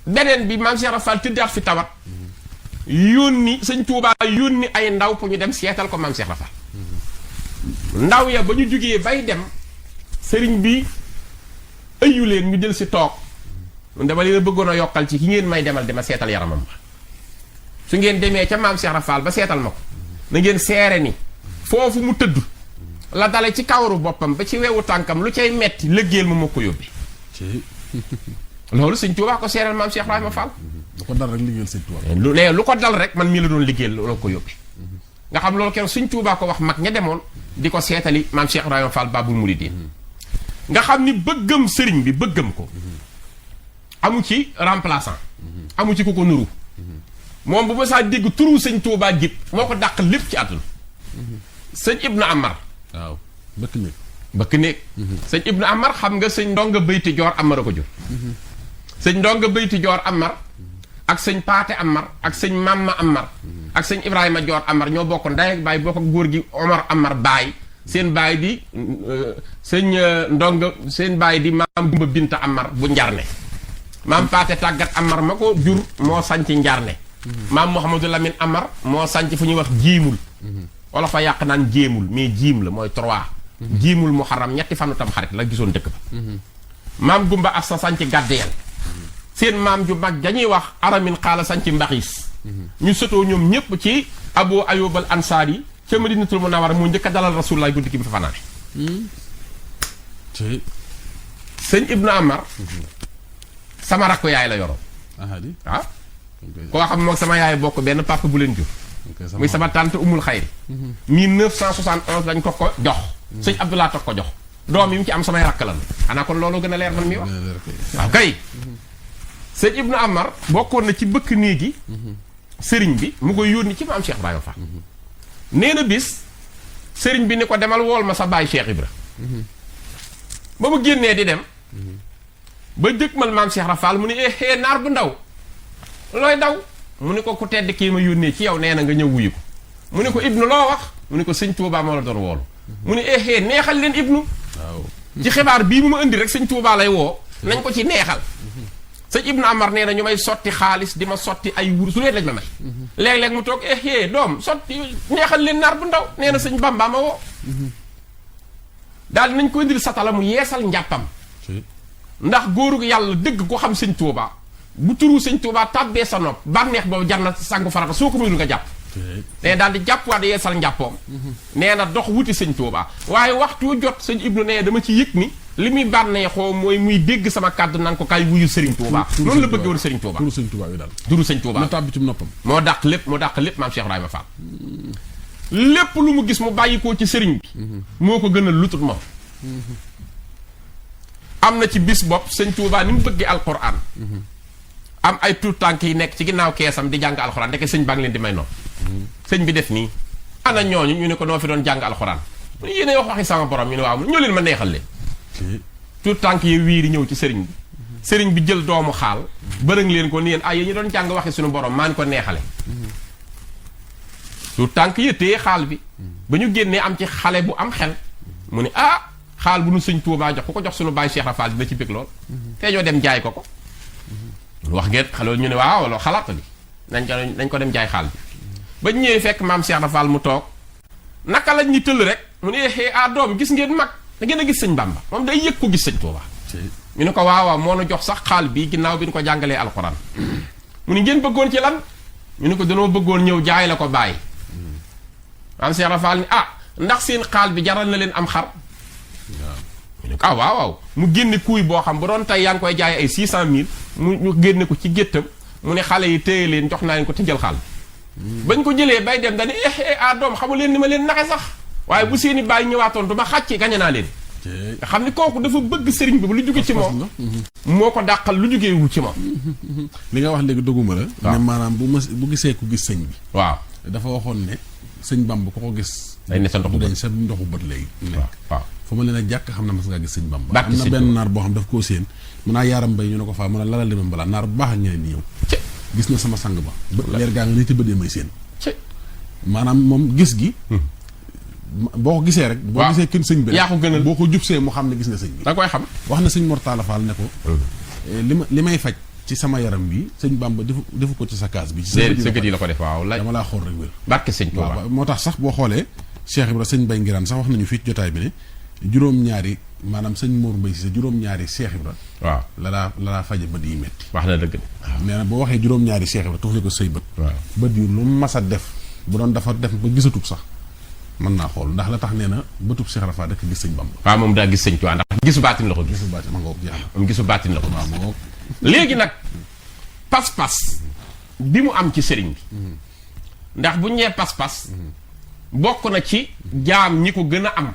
beneen bi maam Cheikh Rafal tëddaat fi tawat yónni sëñ Tuubaa yónni ay ndaw pour ñu dem seetal ko maam Cheikh Rafal ndaw ya ba ñu jógee bay dem sëriñ bi ëyyu leen ñu jël si toog dama leen a bëggoon a yokkal ci ki ngeen may demal dama seetal yaramam ba su ngeen demee ca maam Cheikh Rafal ba seetal ma ko na ngeen seere ni foofu mu tëdd la dale ci kawaru boppam ba ci wewu tànkam lu cay metti lëggéel ma ko yóbbi loolu sëñ Tuubaa ko seeral maam Cheikh Ibrahima Fall lu ko dal rek liggéeyal sëñ Tuubaa lu ko dal rek man mii la doon liggéeyal loo ko yóbbi nga xam loolu keroog sëñ Tuubaa ko wax mag ña demoon di ko seetali maam Cheikh Ibrahima Fall Babul Mouridine nga xam ni bëggam sëriñ bi bëggam ko amu ci remplaçant amu ci ku ko nuru moom bu ma saa dégg turu sëñ Tuubaa jib moo ko dàq lépp ci àdduna sëñ Ibnu Amar waaw bëkk néeg sëñ Ibnu Amar xam nga sëñ Ndonga Bayti Joor Amar a ko jur sëñ Ndonga Bayti Joor Amar ak sëñ Paate Amar ak sëñ Mamma Amar ak sëñ Ibrahima Joor Amar ñoo bokk ndey ak baay bokk ak góor gi Omar Amar baay seen baay di sëñ Ndonga seen baay di maam Gumba Binta Amar bu Njarne maam Paate Tàggat Amar ma ko jur moo sanc Njarne maam Mouhamadou Lamine Amar moo sanc fu ñuy wax jiimul wala fa yàq naan jéemul mais jiim la mooy 3 jiimul muharram ñetti fanu tam xarit la gisoon dëkk ba maam Gumba Assa sanc Gàddeel seen maam ju mag dañuy wax aramin xaala sanc Mbaxiis ñu sotoo ñoom ñépp ci Abu Ayyub al Ansaari ca Madinatul Munawwara mu njëkk a dalal Rasulullah guddi gi bi fa fanaane sëñ Ibnu Amar sama rakku yaay la yoroon waaw koo xam moom sama yaay bokk benn papa bu leen jur muy sama tante Umul Xayri 1971 lañ ko jox sëñ Abdoulaye toog ko jox doom yi mu ci am samay rakk lan xanaa kon loolu gën a leer man mi wax waaw kay sëñ Ibnu Amar bokkoon na ci bëkk néegi sëriñ bi mu koy yónni ci maam Cheikh Ibrahima Fall nee na bis sëriñ bi ni ko demal wool ma sa baay Cheikh Ibra ba mu génnee di dem ba jëkmal maam Cheikh Rafal mu ni naar bu ndaw looy daw mu ni ko ku tedd kii ma yónnee ci yow nee na nga ñëw wuyu ko mu ni ko Ibnu loo wax mu ni ko sëñ Tuubaa moo la doon woolu mu ni neexal leen Ibnu waaw ci xibaar bii mu ma indi rek sëñ Tuubaa lay woo nañ ko ci neexal sëñ Ibnu Amar nee na ñu may sotti xaalis di ma sotti ay wur su leen lañ ma may léeg-léeg mu toog doom sotti neexal leen naar bu ndaw nee na sëñ Bamba ma woo daal nañ ko indil satala mu yeesal njàppam ndax góoru yàlla dëgg ko xam sëñ Tuubaa bu turu sëñ Tuubaa tàbbee sa nopp bànneex boobu jar na sangu farata soo ko mënul nga jàpp nee daal di jàppwaat yeesal njàppoom nee na dox wuti sëñ Tuubaa waaye waxtu jot sëñ Ibnu nee dama ci yëg ni li muy bànneexoo mooy muy dégg sama kàddu nan ko kay wuyu sëriñ Tuubaa noonu la bëgg woon sëriñ Tuubaa turu sëñ Tuubaa bi daal turu sëñ Tuubaa la tàbbi ci noppam moo dàq lépp maam Cheikh Ibrahima Fall lépp lu mu gis mu bàyyikoo ci sëriñ bi moo ko gënal lutut moom am na ci bis bopp sëñ Tuubaa ni mu bëggee alquran am ay tuut tànk yi nekk ci ginnaaw keesam di jàng alxuraan ndeke sëñ baa ngi leen di may noonu sëñ bi def nii ana ñooñu ñu ne ko noo fi doon jàng alxuraan mu ne yéen wax waxi sama borom ñu ne waaw ñoo leen ma neexal leen tuut tànk yi wiiri ñëw ci sëriñ bi jël doomu xaal bërëng leen ko ni yéen ay yéen ñu doon jàng waxi suñu borom maa ngi ko neexale tuut tànk yi téye xaal bi ba ñu génnee am ci xale bu am xel mu ne xaal bu nu sëñ Tuubaa jox ku ko jox suñu baay Cheikh Rafal dina ci bëgg lool te ñoo dem jaay ko wax ngeen xaloolu ñu ne waaw loolu xalaat bi nañ ko dem jaay xaal bi ba ñëwee fekk maam Cheikh Rafal mu toog naka lañ ñi tëll rek mu ne doom gis ngeen mag da ngeen a gis sëñ Bamba moom day yëg ko gis sëñ Tuubaa ñu ne ko waaw moo nu jox sax xaal bi ginnaaw bi ñu ko jàngalee alxuraan mu ne ngeen bëggoon ci lan ñu ne ko danoo bëggoon ñëw jaay la ko bàyyi maam Cheikh Rafal ni ndax seen xaal bi jaral na leen am xar ñu ne ko waaw mu génne kuuy boo xam bu doon tey yaa ngi koy jaay ay 600 000 mu génne ko ci géttam mu ne xale yi téye leen jox naa leen ko te jël xaal bañ ko jëlee bay dem dañu doom xamu leen ni ma leen naxe sax waaye bu seeni bàyyi ñëwaatoon du ma xàcce gañe naa leen nga xam ni kooku dafa bëgg sëriñ bi lu jóge ci moom moo ko dàqal lu jógeewul ci moom li nga wax léegi doguma la ne maanaam bu gisee ku gis sëñ bi waaw dafa waxoon ne sëñ Bamba ko gis day ne sa ndoxu bët dañ sa ndoxu bët léegi waaw fa ma leen a jàkk xam na mas ngaa gis sëñ Bamba am na benn naar boo xam daf koo séen mën naa yaaram bay ñu ne ko faa mën a lalal limam balaa naar bu baax ak ñeneen ñi ñëw gis na sama sang ba leer gaa nga ni ci bëdee may séen maanaam moom gis gi boo ko gisee rek boo gisee kenn sëñ bi yaa ko gënal boo ko jubsee mu xam ne gis nga sëñ bi da koy xam. wax na sëñ Mortala Fall ne ko li may faj ci sama yaram bi sëñ Bamba defu ko ci sa kaas bi ci sa gët yi la ko def waaw dama laa xool rek wér barke sëñ Tuubaa waaw moo tax sax boo xoolee Cheikh Ibra sëñ Bay Ngiraan sax wax nañu fii jotaay bi ne juróom-ñaari maanaam sëñ Mor Mbay si sa juróom-ñaari Cheikh Ibra waaw la laa faje bët yi metti wax na dëgg waaw nee na boo waxee juróom-ñaari Cheikh Ibra tuxle ko say bët waaw bët yu lu mas a def bu doon dafa def ba gisatub sax mën naa xool ndax la tax nee na bëtub Cheikh Rafa dëkk gis sëñ Bamba waaw moom daa gis sëñ Tuubaa ndax gisu baatin la ko gis gisu baatin ma ngoog jeex na moom gisu baatin la ko waaw ma ngoog léegi nag pas-pas bi mu am ci sëriñ bi ndax bu ñee pas-pas bokk na ci jaam ñi ko gën a am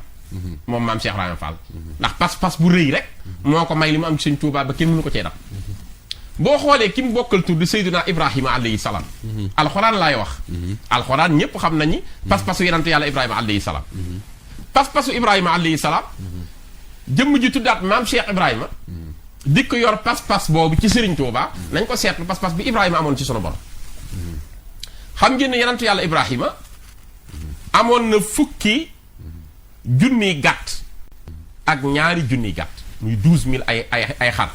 moom maam Cheikh Ibrahima Fall ndax pas-pas bu rëy rek moo ko may li mu am ci sëñ Tuubaa ba kenn mënu ko cee dab boo xoolee ki mu bokkal tur di Seydina Ibrahima alayhi salaam alxuraan laay wax alxuraan ñépp xam nañu pas-pasu yonentu yàlla Ibrahima alayhi salaam pas-pasu Ibrahima alayhi salaam jëmm ji tuddaat maam Cheikh Ibrahima dikk yor pas-pas boobu ci Serigne Touba nañ ko seetlu pas-pas bi Ibrahima amoon ci sunu borom xam ngeen ne yonentu yàlla Ibrahima amoon na fukki junniy gàtt ak ñaari junniy gàtt muy 12000 ay xar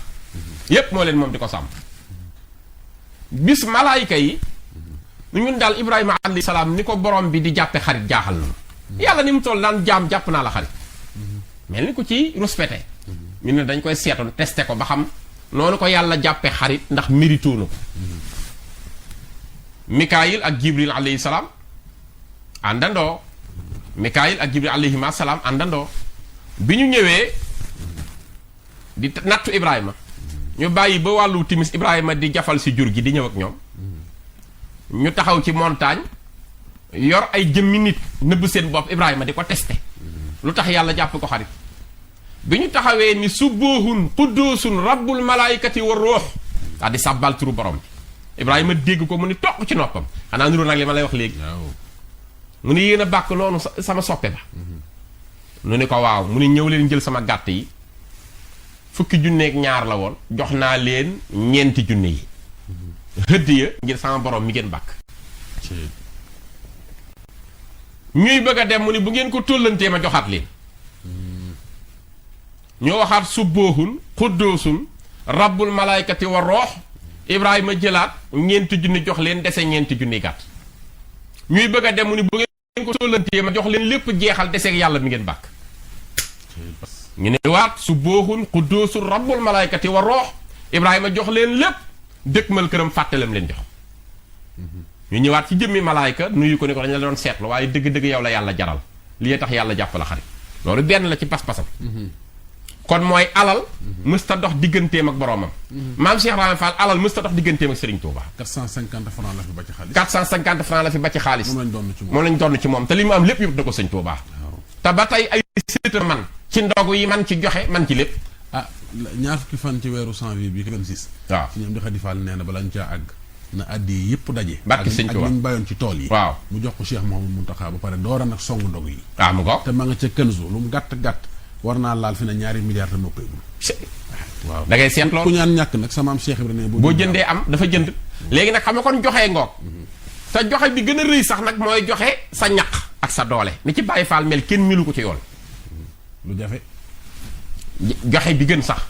yépp moo leen moom di ko sàmm bis malaayika yi ñun daal Ibrahima alayhi salaam ni ko borom bi di jàppe xarit jaaxal na yàlla ni mu toll daan jaam jàpp naa la xarit mel ni ko ci respecté ñu ne dañ koy seetoon testé ko ba xam noonu ko yàlla jàppe xarit ndax mérito na ko Mikaayil ak Jibril alayhi salaam àndandoo Mikaayil ak Jibril alayhima salaam àndandoo bi ñu ñëwee di nattu Ibrahima ñu bàyyi ba wàllu timis Ibrahima di jafal si jur gi di ñëw ak ñoom ñu taxaw ci montagne yor ay jëmmi nit nëbb seen bopp Ibrahima di ko testé lu tax yàlla jàpp ko xarit bi ñu taxawee ni subuhun quddoosun rabbul malaayikati wa ruux daal di sàbbal turu borom bi Ibrahima dégg ko mu ni toq ci noppam xanaa niroo nag li ma lay wax léegi mu ni yéen a bàkk noonu sama soppe ba nu ni ko waaw mu ni ñëw leen jël sama gàtt yi fukki junneeg ñaar la woon jox naa leen ñeenti junne yi hëdd ya ngir sama borom mi ngeen bàkk ñuy bëgg a dem mu ni bu ngeen ko tollantee ma joxaat leen ñoo waxaat subboohun xuddoosun rabbul malaykati wa roox Ibrahima jëlaat ñeenti junni jox leen dese ñeenti junni gàtt ñuy bëgg a dem mu ni bu ngeen ko tollantee ma jox leen lépp jeexal deseeg yàlla mi ngeen bàkk ñu ne waat subboohun xuddoosun rabbul malaykati wa roox Ibrahima jox leen lépp dëkkmal këram fàttalam leen jox ñu ñëwaat ci jëmmi malaayka nuyu ko ni ko dañ la doon seetlu waaye dëgg-dëgg yow la yàlla jaral lii tax yàlla jàpp la xarit loolu benn la ci pas-pasam kon mooy alal mësta dox digganteem ak boroomam maam Cheikh Ibrahima Fall alal mësta dox digganteem ak Serigne Touba 450 francs la fi ba ci xaalis 450 francs la fi ba ci xaalis moom lañ doon ci moom te li mu am lépp yëpp da ko Serigne Touba te ba tey ay séeta man ci ndogu yi man ci joxe man ci lépp ñaar fukki fan ci weeru janvier bi 26 waaw si ñoom di Xadi Fall nee na bala ñu caa àgg na addi yëpp daje barke Sëñ Tuubaa ak li ñu bàyyoon ci tool yi waaw mu jox ko Cheikh Mouhamadou Mountakha ba pare doora nag songu ndog yi waaw mu ko te ma nga ca Kenzo lu mu gàtt-gàtt war naa laal fi ne 2 milliards te noppeegul waaw da ngay seet loolu ku ñaan ñàkk nag sama am Cheikh Ibrahima boo jëndee am dafa jënd léegi nag xam nga kon joxee ngoog te joxe bi gën a rëy sax nag mooy joxe sa ñaq ak sa doole ni ci Baye Fall mel kenn milu ko ci yoon lu jafe joxe bi gën sax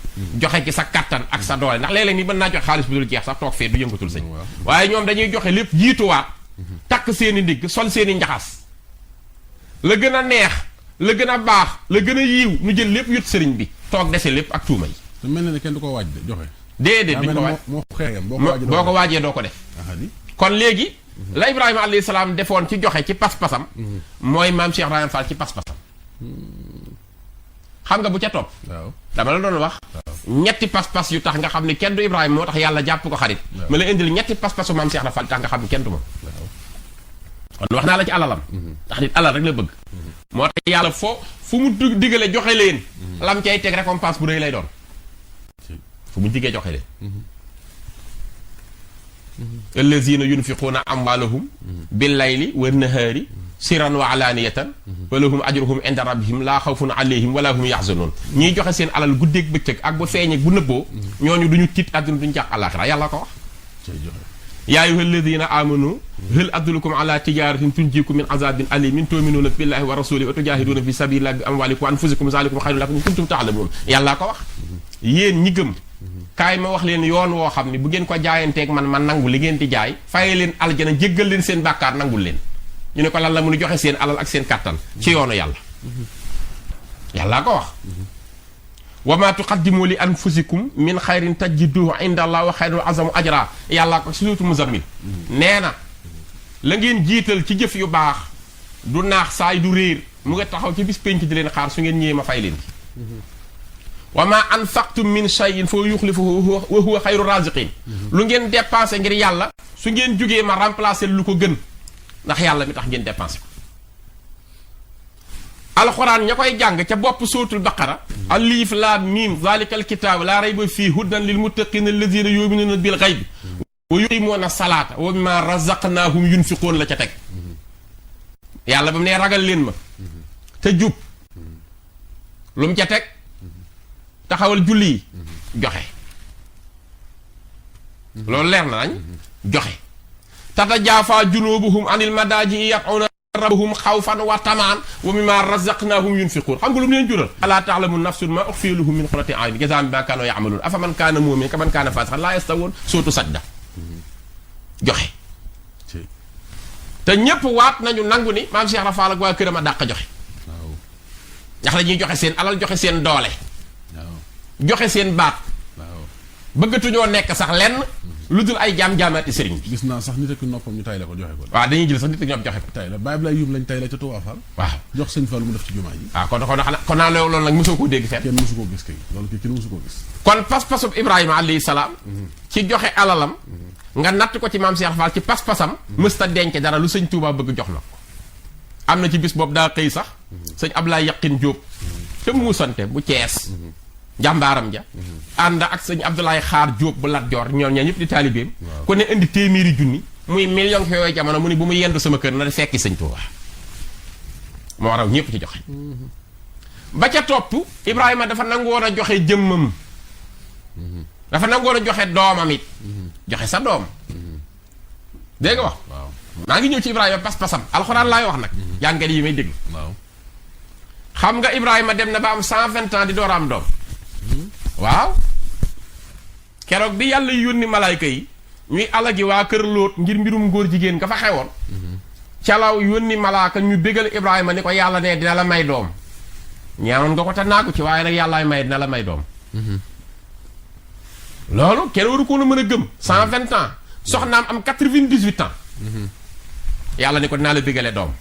joxe ci sa kattan ak sa doole ndax léeg-léeg ni mën naa joxe xaalis bu dul jeex sax toog fee du yëngatul sëñ waaye ñoom dañuy joxe lépp jiituwaat takk seeni ndigg sol seeni njaxas la gën a neex la gën a baax la gën a yiiw nu jël lépp yut sëriñ bi toog dese lépp ak tuuma yi te mel na ne kenn du ko waaj de joxe déedéet duñ ko waaj moo xeexam boo ko waajee doo ko def kon léegi la Ibrahima alayhi salaam defoon ci joxe ci pas-pasam mooy maam Cheikh Ibrahima Fall ci pas-pasam xam nga bu ca topp dama la doon wax ñetti pas-pas yu tax nga xam ne kenn du Ibrahima moo tax yàlla jàpp ko xarit ma la indil ñetti pas-pasu maam Cheikh Ibrahima Fall tax nga xam ne kenn du moom kon wax naa la ci alalam ndax nit alal rek la bëgg moo tax yàlla fu mu digale joxe leen lam cay teg récompense bu rëy lay doon fu mu digee joxe leen allazina yunfiquuna amwaalahum bil layli wa nahaari siran wa alaaniyatan wa lahum ajruhum inda rabbihim laa xawfun alayhim wala hum yaxzanoon ñiy joxe seen alal guddeeg bëccëg ak bu feeñee bu nëbboo ñooñu duñu tiit àdduna duñu jàq àllaaxira yàlla ko wax yaa ayyuha alladina amanu hal adullukum ala tijaratin tunjikum min azabin alimin tu'minuna billahi wa rasulihi wa tujahiduna fi sabilillahi bi amwalikum wa anfusikum zalikum khayrun lakum in kuntum ta'lamun yàllaa ko wax yéen ñi gëm kaay ma wax leen yoon woo xam ne bu ngeen ko jaayanteeg man nangu li ngeen di jaay faye leen aljana jéggal leen seen bàkkaar nangul leen ñu ne ko lan la mu nu joxe seen alal ak seen kàttan ci yoonu yàlla yàllaa ko wax wa ma tuqaddimu li anfusikum min xayrin tajiduhu inda allah wa xayrun azamu ajra yàllaa ko suratu muzammil nee na la ngeen jiital ci jëf yu baax du naax saay du réer mu nga taxaw ci bis penc di leen xaar su ngeen ñëwee ma fay leen ci wa ma anfaqtum min shay'in fa yuxlifuhu wa huwa xayru raziqin lu ngeen dépensé ngir yàlla su ngeen jógee ma remplacer lu ko gën ndax yàlla mi tax ngeen dépensé ko alxuraan ña koy jàng ca bopp sootul baqara alif laam miim zalikal kitaab laa rayba fii hudan lil muttaqina alladina yuminuna bil xaybi wa yuqimuuna salaata wa mimma razaqnaahum yunfiquun la ca teg yàlla ba mu nee ragal leen ma te jub lu mu ca teg taxawal julli yi joxe loolu leer na nañ joxe tatajaafaa junuubuhum anil madaaji yad'uuna rabbahum xawfan wa tamaan wa mimma razaqnaahum yunfiquun xam nga lu mu leen jural alaa ta'lamu nafsun maa uxfiya lahum min qurrati a'yun jazaa'an bimaa kaanuu ya'maluun afaman kaana mu'minan kaman kaana faasiqan laa yastawuun sootu sajda joxe te ñépp waat nañu nangu ni maam Cheikh Rafal ak waa këram a dàq joxe ndax dañuy joxe seen alal joxe seen doole joxe seen baat bëggatuñoo nekk sax lenn lu dul ay jaam-jaamaati sëriñ bi gis naa sax nit ak noppam ñu tay la ko joxe ko waaw dañuy jël sax nit ak ñoom joxe ko tay la Baye Ablaye Youm lañ tay la ca Touba Fall waaw jox sëñ Fall mu def ci jumaa ji waaw kon naa loolu nag mosoo koo dégg fenn kenn mosu koo gis kay loolu kay kenn mosu koo gis kon pas-pasub Ibrahima alayhi salaam ci joxe alalam nga natt ko ci maam Cheikh Fall ci pas-pasam mësta denc dara lu sëñ Touba bëgg jox na ko am na ci bis boobu daa xëy sax sëñ Ablaye Yaqin Diop te muusante bu Cees jàmbaaram ja ànd ak sëñ Abdoulaye Xaar Diop bu Lat Joor ñoom ñaa ñëpp di taalibeem ku ne indi téeméeri junni muy million fi yooyu jamono mu ni bu mu yendu sama kër na da fekki sëñ Touba moo raw ñëpp ci joxe ba ca topp Ibrahima dafa nangoon a joxe jëmmam dafa nangoon a joxe doomam it joxe sa doom dégg nga wax maa ngi ñëw ci Ibrahima pas-pasam alxuraan laay wax nag jàngat yi may dégg xam nga Ibrahima dem na ba am 120 ans di door a am doom waaw keroog bi yàlla yónni malaayka yi ñuy alagi waa kër Lóot ngir mbirum góor jigéen nga fa xewoon calaw yónni malaaka ñu bégal Ibrahima ni ko yàlla ne dina la may doom ñaanoon nga ko te naagu ci waaye nag yàllaay may dina la may doom loolu kenn waru ko mën a gëm 120 ans soxnaam am 98 ans yàlla ni ko dinaa la bégale doom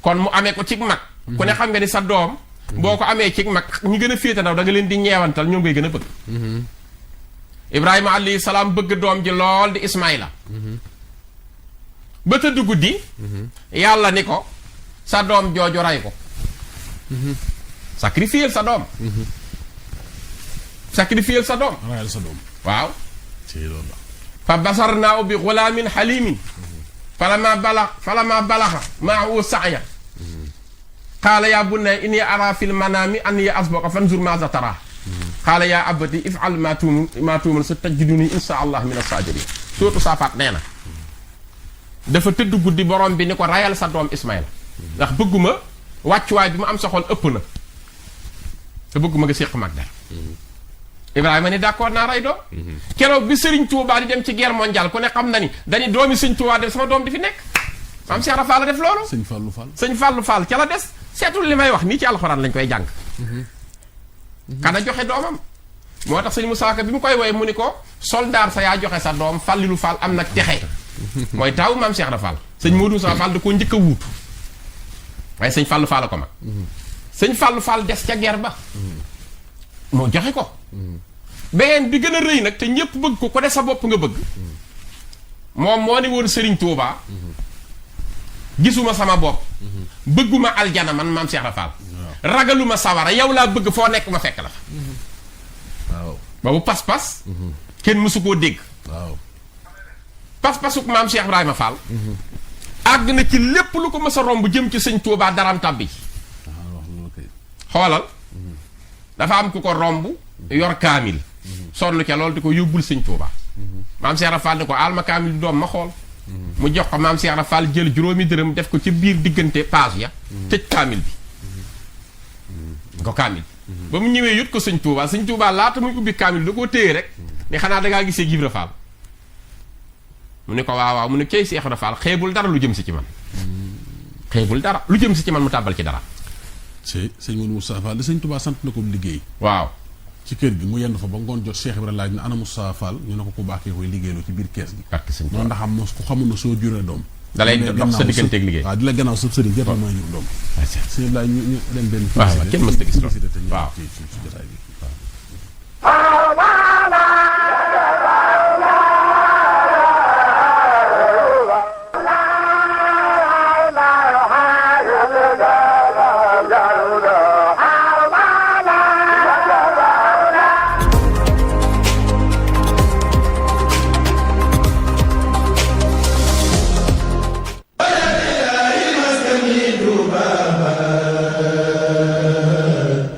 kon mu amee ko ci mag ku ne xam nga ni sa doom boo ko amee ci mag ñi gën a féete ndaw da nga leen di ñeewantal ñoom ngay gën a bëgg Ibrahima alayhi salaam bëgg doom ji lool di Ismaïla ba tëdd guddi yàlla ni ko sa doom jooju ray ko sacrifier sa doom sacrifier sa doom rayal sa doom waaw ci loolu la fa basarnaahu bi xulaamin xalimin falama balaxa maahu saaya qaala yaa bunayya inni araa fil manaami anni asbahuka fanzur maaza taraa qaala yaa abati if'al maa tu'mar satajiduni inshaa Allah mina saabiriin surtout Saafaat nee na dafa tëdd guddi borom bi ni ko rayal sa doom Ismaïla ndax bëgguma wàccuwaay bi mu am sa xol ëpp na te bëgguma nga séq mag dara Ibrahima ni d'accord naa rey doom keroog bi Serigne Touba di dem ci guerre mondiale ku ne xam na ni dañu doomi Serigne Touba dem sama doom di fi nekk maam Cheikh Rafal la def loolu sëñ Fallou Fall sëñ Fallou Fall ca la des seetul li may wax nii ci alxuraan lañ koy jàng kana joxe doomam moo tax sëñ Moussa Ka bi mu koy woy mu ni ko soldaar sa yaa joxe sa doom Fallilu Fall am nag texe mooy taawu maam Cheikh Rafal sëñ Modou Moussa Fall da koo njëkk a wuutu waaye sëñ Fallou Fall ko mag sëñ Fallou Fall des ca guerre ba moo joxe ko beneen bi gën a rëy nag te ñëpp bëgg ko des sa bopp nga bëgg moom moo ni woon Serigne Touba gisuma sama bopp bëgguma aljana man maam Cheikh Rafal ragaluma sawara yow laa bëgg foo nekk ma fekk la fa waaw boobu pas-pas kenn mësu koo dégg waaw pas-pasuk maam Cheikh Ibrahima Fall àgg na ci lépp lu ko mës a romb jëm ci sëñ Touba daram tàbbi xoolal dafa am ku ko romb yor kaamil sonn ca loolu di ko yóbbul sëñ Touba maam Cheikh Ibra Fall ni ko aal ma kaamil bi doom ma xool mu jox ko maam Cheikh Ibra Fall jël juróomi dërëm def ko ci biir diggante page ya tëj kaamil bi ko kaamil ba mu ñëwee yut ko sëñ Touba laata muy ubbi kaamil da koo téye rek ni xanaa dangaa gisee Ibra Fall mu ne ko waaw mu ne kay Cheikh Ibra Fall xeebul dara lu jëm si ci man xeebul dara lu jëm si ci man mu tàbbal ci dara sëñ Modou Moustapha Fall da sëñ Touba sant na ko liggéey waaw ci kër gi mu yenn fa ba ngoon jot Cheikh Ibra laaj na ana Moustapha Fall ñu ne ko ku baax kee koy liggéeyloo ci biir kees gi noonu ndax am ku xamul na soo juree doom da lay dox sa digganteeg liggéey waaw di la gannaaw sëb sëriñ jot na mooy jur doom sëñ Ablaye ñu dem benn waaw kenn mës ta gis loolu waaw ci jotaay bi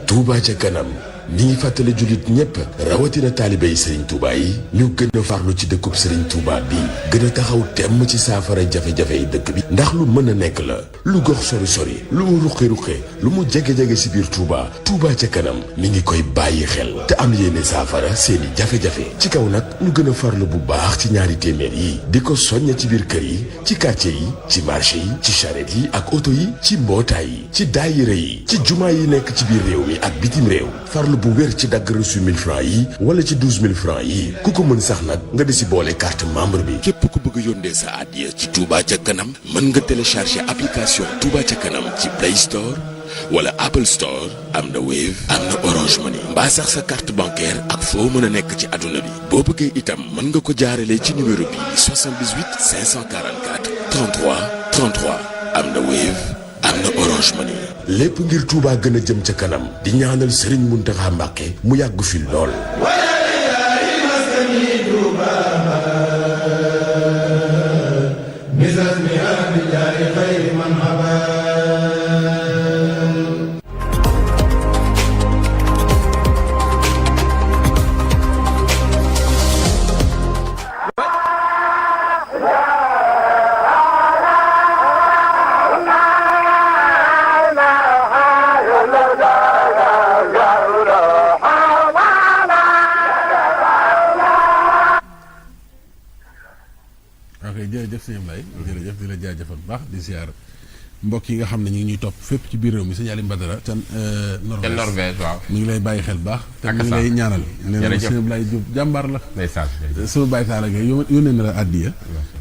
Touba ca kanam mi ngi fàttali jullit ñépp rawatina taalibe yi Serigne Touba yi ñu gën a farlu ci dëkkub Serigne Touba bi gën a taxaw temm ci saafara jafe-jafe yi dëkk bi ndax lu mën a nekk la lu gox sori lu mu ruqe-ruqe lu mu jege-jege si biir Touba Touba ca kanam mi ngi koy bàyyi xel te am yéene saafara seeni jafe-jafe ci kaw nag ñu gën a farlu bu baax ci ñaari téeméer yi di ko soñña ci biir kër yi ci quartier yi ci marché yi ci charrette yi ak oto yi ci mbootaay yi ci daayira yi ci jumaa yi nekk ci biir réew mi ak bitim réew farlu bu wér ci dagg reçu 1000 francs yi wala ci 12000 francs yi ku ko mën sax nag nga di si boole carte membre bi képp ku bëgg yónnee sa addiya ci Touba ca kanam mën nga télécharger application Touba ca kanam ci Play Store wala Apple Store am na Wave am na Orange Money mbaa sax sa carte bancaire ak foo mën a nekk ci àdduna bi boo bëggee itam mën nga ko jaarale ci numéro bi 78 544 33 33 am na Wave am na Orange Money lépp ngir Touba gën a jëm ca kanam di ñaanal Serigne Mountakha Mbacké mu yàgg fi lool. jërëjëf sëñ Ablaye jërëjëf di la jaajëfal bu baax di ziar mbokk yi nga xam ne ñu ngi ñuy topp fépp ci biir réew mi sëñ Alim Badara te Norvège waaw ñu ngi lay bàyyi xel baax te ñu ngi lay ñaanal nee na sëñ Ablaye Diop jàmbaar la sama bàyyi taala gay yónnee na la addiya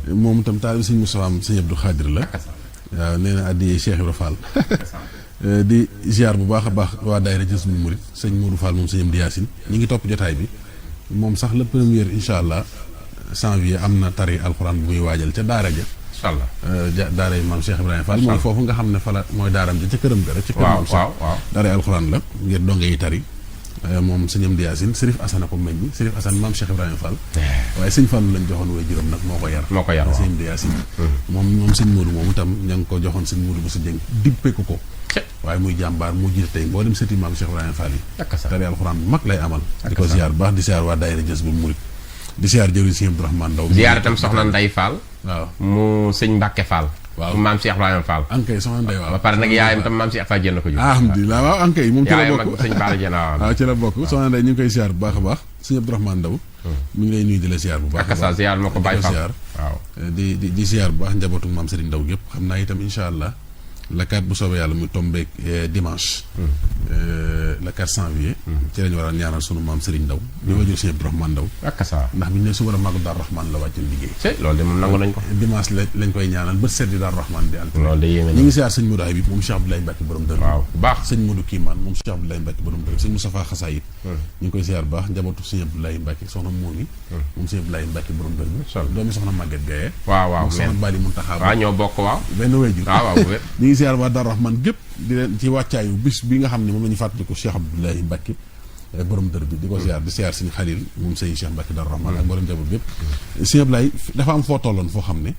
moom itam taal sëñ Moussa am sëñ Abdou Khadir la waaw nee na addiya Cheikh Ibra Fall di ziar bu baax a baax waa daayira Jazbul Murid sëñ Modou Fall moom sëñ Amdi Yaasin ñi ngi topp jotaay bi moom sax le premier incha allah janvier am na tari alxuraan bu muy waajal ca daara ja incha allah daara yi maam Cheikh Ibrahima Fall mooy foofu nga xam ne fa la mooy daaram ja ca këram ga rek ci këram waaw daara alxuraan la ngir donge yi tari moom sëñ Amdi Yaasin Sërif Assane ko meññ Sërif Assane maam Cheikh Ibrahima Fall waaye sëñ Fallu lañ joxoon way juróom nag moo ko yar sëñ Amdi Yaasin moom sëñ Moodu moom itam ña ngi ko joxoon sëñ Moodu bu sa jëng dippe ko waaye muy jàmbaar mu jiite tey boo dem sëti maam Cheikh Ibrahima Fall yi tari alxuraan bu mag lay amal di ko ziar baax di ziar waa daayira Jazbul Murid di ziar jëwriñ sëñ Abdourahmane Ndaw ziar itam soxna Ndey Fall waaw mu sëñ Mbàkke Fall waaw mu maam Cheikh Ibrahima Fall ankay soxna Ndey waaw ba pare nag yaayam tam maam Cheikh Fall Jenn ko jur alhamdulilah waaw ankay moom ci la bokk sëñ Fall Jenn waaw ci la bokk soxna Ndey ñu ngi koy ziar bu baax a baax sëñ Abdourahmane Ndaw mi ngi lay nuyu di la ziar bu baax a baax ziar ma ko bàyyi Fall waaw di ziar bu baax njabootu maam Serigne Ndaw gépp xam naa itam incha allah la 4 bu soobee yàlla muy tombeek dimanche le 4 janvier ci lañu war a ñaanal sunu maam Serigne Ndaw ñu wajur sëñ Abdourahmane Ndaw ndax bi ñu ne suba la màggu Daaru Rahman la wàccoon liggéey loolu de moom nangu nañ ko dimanche lañ koy ñaanal bët set di Daaru Rahman di altine loolu de yéeme ñu ngi siyaar sëñ Modou Habib moom Cheikh Abdoulaye Mbacke borom dër waaw baax sëñ Modou Kiimaan moom Cheikh Abdoulaye Mbacke borom dër sëñ Moustapha Xasaayit ñu ngi koy siyaar baax njabootu sëñ Abdoulaye Mbacke soxna Moomi moom sëñ Abdoulaye Mbacke borom dër bi doomi soxna Maguette Gaye waaw soxna Bali Muntaxa waaw ñoo bokk waaw benn wéjur waaw ñu ngi siyaar waa Daaru Rahman gépp di leen ci wàccaayu bis bi nga xam ne moom la ñu fàttaliku Cheikh Abdoulaye Mbacke borom dër bi di ko ziar di ziar sëñ Xalil moom sëñ Cheikh Mbacke Daaru Rahman ak borom njaboot bépp sëñ Abdoulaye dafa am foo tolloon foo xam ne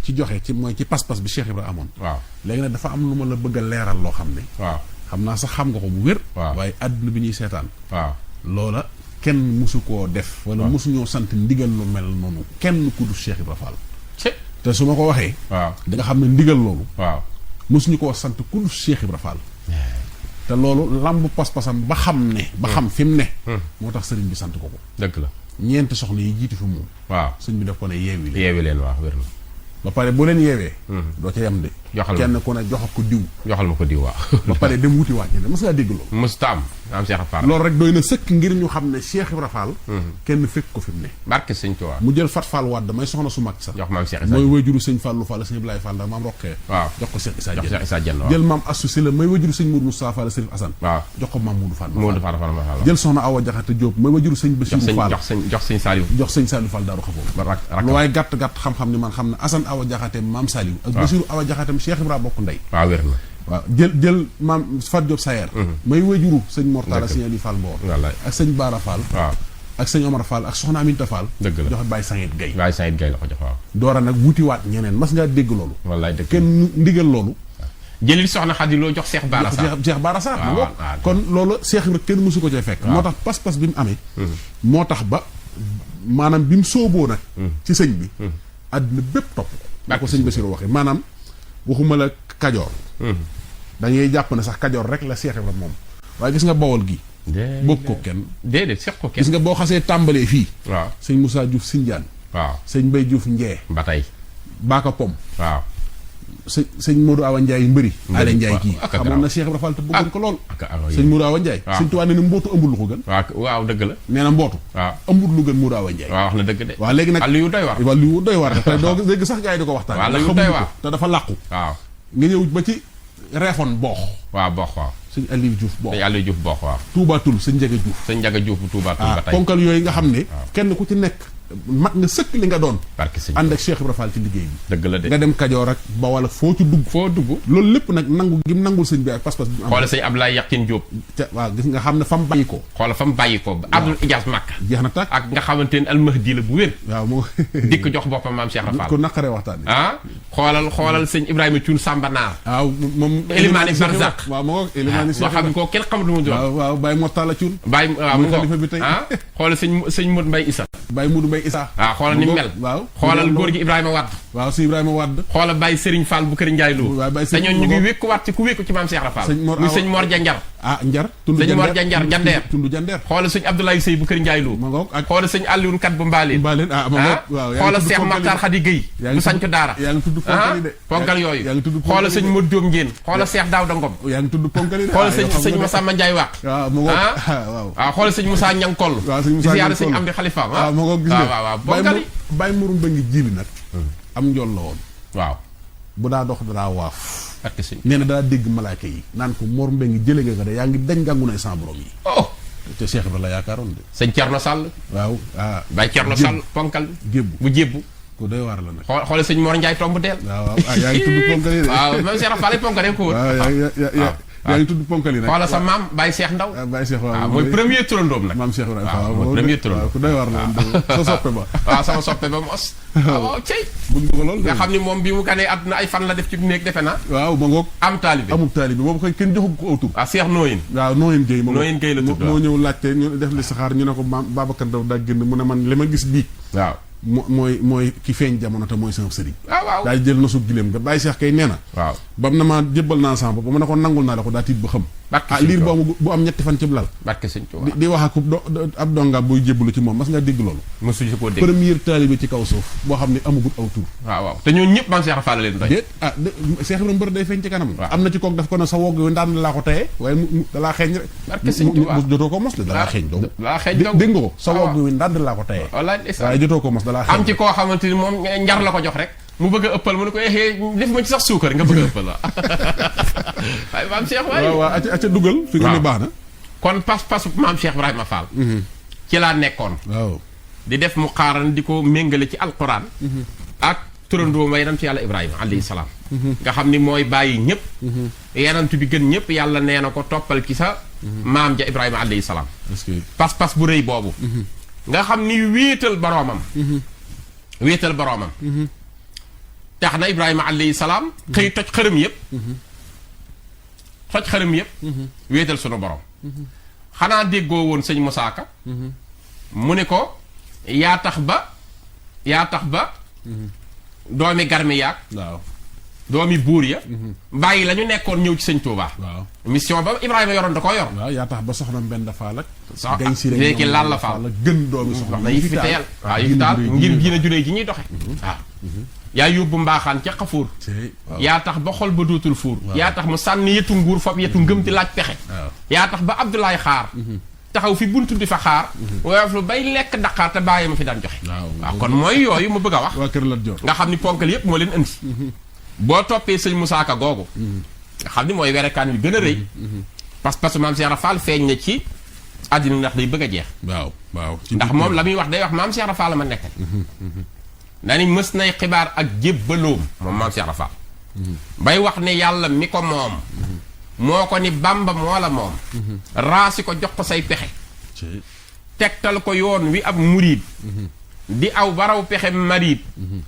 ci joxe ci mooy ci pas-pas bi Cheikh Ibra amoon waaw léegi nag dafa am lu ma la bëgg a leeral loo xam ne waaw xam naa sax xam nga ko bu wér waaw waaye àdduna bi ñuy seetaan waaw loola kenn musu koo def wala musu ñoo sant ndigal lu mel noonu kenn ku du Cheikh Ibra Fall te su ma ko waxee waaw da nga xam ne ndigal loolu waaw musuñu koo sant ku du Cheikh Ibra Fall te loolu lamb pas-pasam ba xam ne ba xam fi mu ne moo tax sëriñ bi sant ko ko dëgg la ñeenti soxna yi jiitu fi moom waaw sëñ bi def ko ne yeewi leen yeewi leen waaw wér na ba pare boo leen yeewee doo ca yem de joxal kenn ku ne jox ko diw joxal ma ko diw waaw ba pare dem wuti waat ñi de mës ngaa dégg loolu mustaam am Cheikh Fall loolu rek doy na sëkk ngir ñu xam ne Cheikh Ibra Fall kenn fekk ko fi mu ne barke sëñ Tuubaa mu jël Fat Fall Wade may soxna su mag sax jox maam Cheikh Issa mooy wajuru sëñ Fallou Fall sëñ Ibrahima Fall da maam roqee waaw jox ko Cheikh Issa jox Cheikh Issa Diène waaw jël maam Assou Sylla may wajuru sëñ Mourou Moustapha Fall Serif Assane waaw jox ko maam Moudou Fall Modou Fall Fall jël soxna Awa Jaxate Diop may wajuru sëñ Bassirou Fall jox sëñ Saliou jox sëñ Saliou Fall Daaru Xafoor lu waaye gàtt xam-xam ni man xam ne Assane Awa Jaxate maam Saliou ak Bassirou Awa Jaxatem Cheikh Ibra bokk ndey waaw wér na waaw jël maam Fat Diop Sayer may wajuru sëñ Mortala sëñ Ali Fall Mboor ak sëñ Baara Fall waaw ak sëñ Omar Fall ak soxna Aminta Fall dëgg la joxe Baye Sayid Gaye Baye Sayid Gaye la ko jox waaw doora nag wutiwaat ñeneen mas ngaa dégg loolu wallaay dëgg kenn ndigal loolu jëlil soxna Xadi Lo jox Cheikh Bara Sarr Cheikh Bara Sarr kon loolu Cheikh Ibra kenn mësu ko cay fekk moo tax pas-pas bi mu amee moo tax ba maanaam bi mu sóoboo nag ci sëñ bi àdduna bépp topp ko ko sëñ Bassirou waxee maanaam waxuma la Kajoor dañuy jàpp ne sax Kajoor rek la Cheikh Ibra moom waaye gis nga Bawol gi bokk ko kenn déedéet seq ko kenn gis nga boo xasee tàmbalee fii waaw sëñ Moussa Diouf Sindiane waaw sëñ Mbaye Diouf Njee ba tey Baaka Pom waaw sëñ Modou Awa Ndiaye mbëri Ale Ndiaye kii xamoon na Cheikh Ibra Fall te bëggoon ko lool sëñ Modou Awa Ndiaye sëñ Tuubaa ne ne mbootu ëmbul lu ko gën waaw dëgg la nee na mbootu waaw ëmbul lu gën Modou Awa Ndiaye waaw wax na dëgg de waaw léegi nag wàllu yu doy war wàllu yu doy war te doo dégg sax gars yi di ko waxtaan wàllu yu doy war te dafa làqu waaw nga ñëw ba ci Réfone boox waaw boox waaw sëñ Aliou Diouf boox sëñ Aliou Diouf boox waaw Touba Toul sëñ Njaga Diouf sëñ Njaga Diouf Touba Toul ba tey ponkal yooyu nga xam ne kenn ku ci nekk mat nga sëkk li nga doon barke sëñ ànd ak Cheikh Ibra Fall ci liggéey bi dëgg la de nga dem Kajoor ak ba wala foo ci dugg loolu lépp nag nangu gi mu nangul sëñ bi ak pas-pas bi am xoola sëñ Abdoulaye Yakhine Diop waaw gis nga xam ne fa mu bàyyi ko xoola fa mu bàyyi ko Abdoul Ijaas Makka jeex na tàkk ak nga xamante ne almahdi la bu wér waaw moo dikk jox boppam maam Cheikh Ibra Fall ko naqaree waxtaan xoolal sëñ Ibrahima Thioune Samba Naar waaw moom Elimani Barzak waaw moo Elimani boo xam ne koo kenn xamatu mu doon waaw Baye Mortala Thioune Baye waaw mu xalifa bi tey xoolal sëñ Modou Mbaye Issa Baye Modou Mbaye Issa xoolal ni mel waaw xoolal góor gi Ibrahima Wade waaw si Ibrahima Wade xoolal Baye Serigne Fall bu kër Ndiaye Lo te ñoon ñu ngi wékkuwaat ci ku wékku ci maam Cheikh Ibra Fall muy sëñ Mor Dia Njar Njar sëñ Mor Dia Njar Jandeer tundu Jandeer xoolal sëñ Abdoulaye Sey bu kër Ndiaye Lo xoolal sëñ Alioune Kat bu Mbaaleen xoolal Cheikh Makhtar Khady Gueye bu sanc daara yaa ngi tudd ponkal yi de ponkal yooyu xoolal sëñ Modou Diop Ndiène xoolal Cheikh Daouda Ngom yaa ngi tudd ponkal yi de xoolal sëñ Massamba Ndiaye Waq waaw xoolal sëñ Moussa Ñankol di siyaare sëñ Amdi Khalifa waaw ma ko gis waaw ponkal yi Baye Mourou Mbengue jiili nag am njool la woon waaw bu daa dox daa waaf nee na daa dégg malaaka yi naan ko Mor Mbengue jële nga ko de yaa ngi dañ ngàngu nay sans borom yi te Cheikh Ibra la yaakaaroon de sëñ Thierno Sall waaw Baye Thierno Sall ponkal gébbu bu jébbu ku doy waar la nag xoolal sëñ Mor Ndiaye tomb deel waaw yaa ngi tudd ponkal yi de waaw même Cheikh Fall ponkal rek ko wër yaa ngi tudd ponkal yi nag xoolal sa maam Baye Cheikh Ndaw Baye Cheikh waaw mooy premier turandoom nag maam Cheikh Ibrahima waaw mooy premier turandoom ku doy waar la woon sa soppe ba waaw sama soppe ba mos waaw cey bëgg ko lool nga xam ni moom bi mu ganee àdduna ay fan la def ci néeg defe naa waaw ma ngoog am taalibe amul taalibe boobu koy kenn joxu ko aw tur waaw Cheikh Nooyin waaw Nooyin Gueye Nooyin Gueye la tudd moo ñëw laajte ñu def li saxaar ñu ne ko maam Babacar Ndaw daa génn mu ne man li ma gis bii waaw mooy ki feeñ jamono te mooy sama sëriñ waaw daal jël nosu gileem nga Baye Cheikh kay nee na waaw bam na ma jébbal naa sama bopp ba ma ne ko nangul naa la ko daa tiit ba xam liir bu am ñetti fan ci lal barke sëñ Tuubaa di wax ak ab donga buy jébbalu ci moom mas nga dégg loolu mosuñu ko dégg première taalibe ci kaw suuf boo xam ne amagut aw tur waaw te ñooñu ñëpp maam Cheikh Fall leen doy déet Cheikh Ibrahima mbër day feeñ ci kanam am na ci kook daf ko ne sa wogg wi ndaan laa ko teye waaye mu dalaa xeeñ rek barke sëñ Tuubaa jotoo ko mos de dalaa xeeñ dong dégg nga ko sa wogg wi ndaan laa ko teye waaye jotoo ko mos dalaa xeeñ am ci koo xamante ni moom njar la ko jox rek mu bëgg a ëppal mu ne ko def ma ci sax suukar nga bëgg a ëppal waaye maam Cheikh waaye waaw acca dugal fi nga ne baax na kon pas maam Cheikh Ibrahima Fall ci laa nekkoon waaw di def mu xaaran di ko méngale ci alquran ak turandoo may dem ci yàlla Ibrahima alayhi salaam nga xam ni mooy bàyyi ñëpp yenantu bi gën ñëpp yàlla nee na ko toppal ci sa maam ja Ibrahima alayhi salaam pas bu rëy boobu nga xam ni wéetal boroomam tax na Ibrahima alayhi salaam xëy toj xërëm yëpp wéetal sunu borom xanaa déggoo woon sëñ Moussa Ka mu ne ko yaa tax ba doomi garmi yaag waaw doomi buur ya bàyyi la ñu nekkoon ñëw ci sëñ Touba. waaw mission ba Ibrahima yoroon da koo yor. waaw yaa tax ba soxna Mbenda Fall ak gañ si léegi laal la Fall gën doomi soxna wax na yi fi teyal waaw yi fi taal ngir diina juree ji ñuy doxe waaw yaa yóbbu mbaaxaan ca xafuur yaa tax ba xol ba dootul fuur yaa tax mu sànni yetu nguur foofu yetu ngëm ti laaj pexe yaa tax ba Abdoulaye xaar taxaw fi buntu di fa xaar woyof lu bay lekk daqaar te bàyyi ma fi daan joxe waaw kon mooy yooyu ma bëgg a wax waa Kër Lat Joor nga xam ni ponkal yépp moo leen indi boo toppee sëñ Moussa Ka googu nga xam ni mooy werekaan yu gën a rëy parce que maam Cheikh Rafal feeñ na ci àddina ndax day bëgg a jeex waaw ndax moom la muy wax day wax maam Cheikh Rafal la ma nekkal na ni mës nay xibaar ak jébbaloom moom maam Cheikh Rafal bay wax ne yàlla mi ko moom moo ko ni Bamba moo la moom raasi ko jox ko say pexe tegtal ko yoon wi ab muriid di aw baraw pexe mariid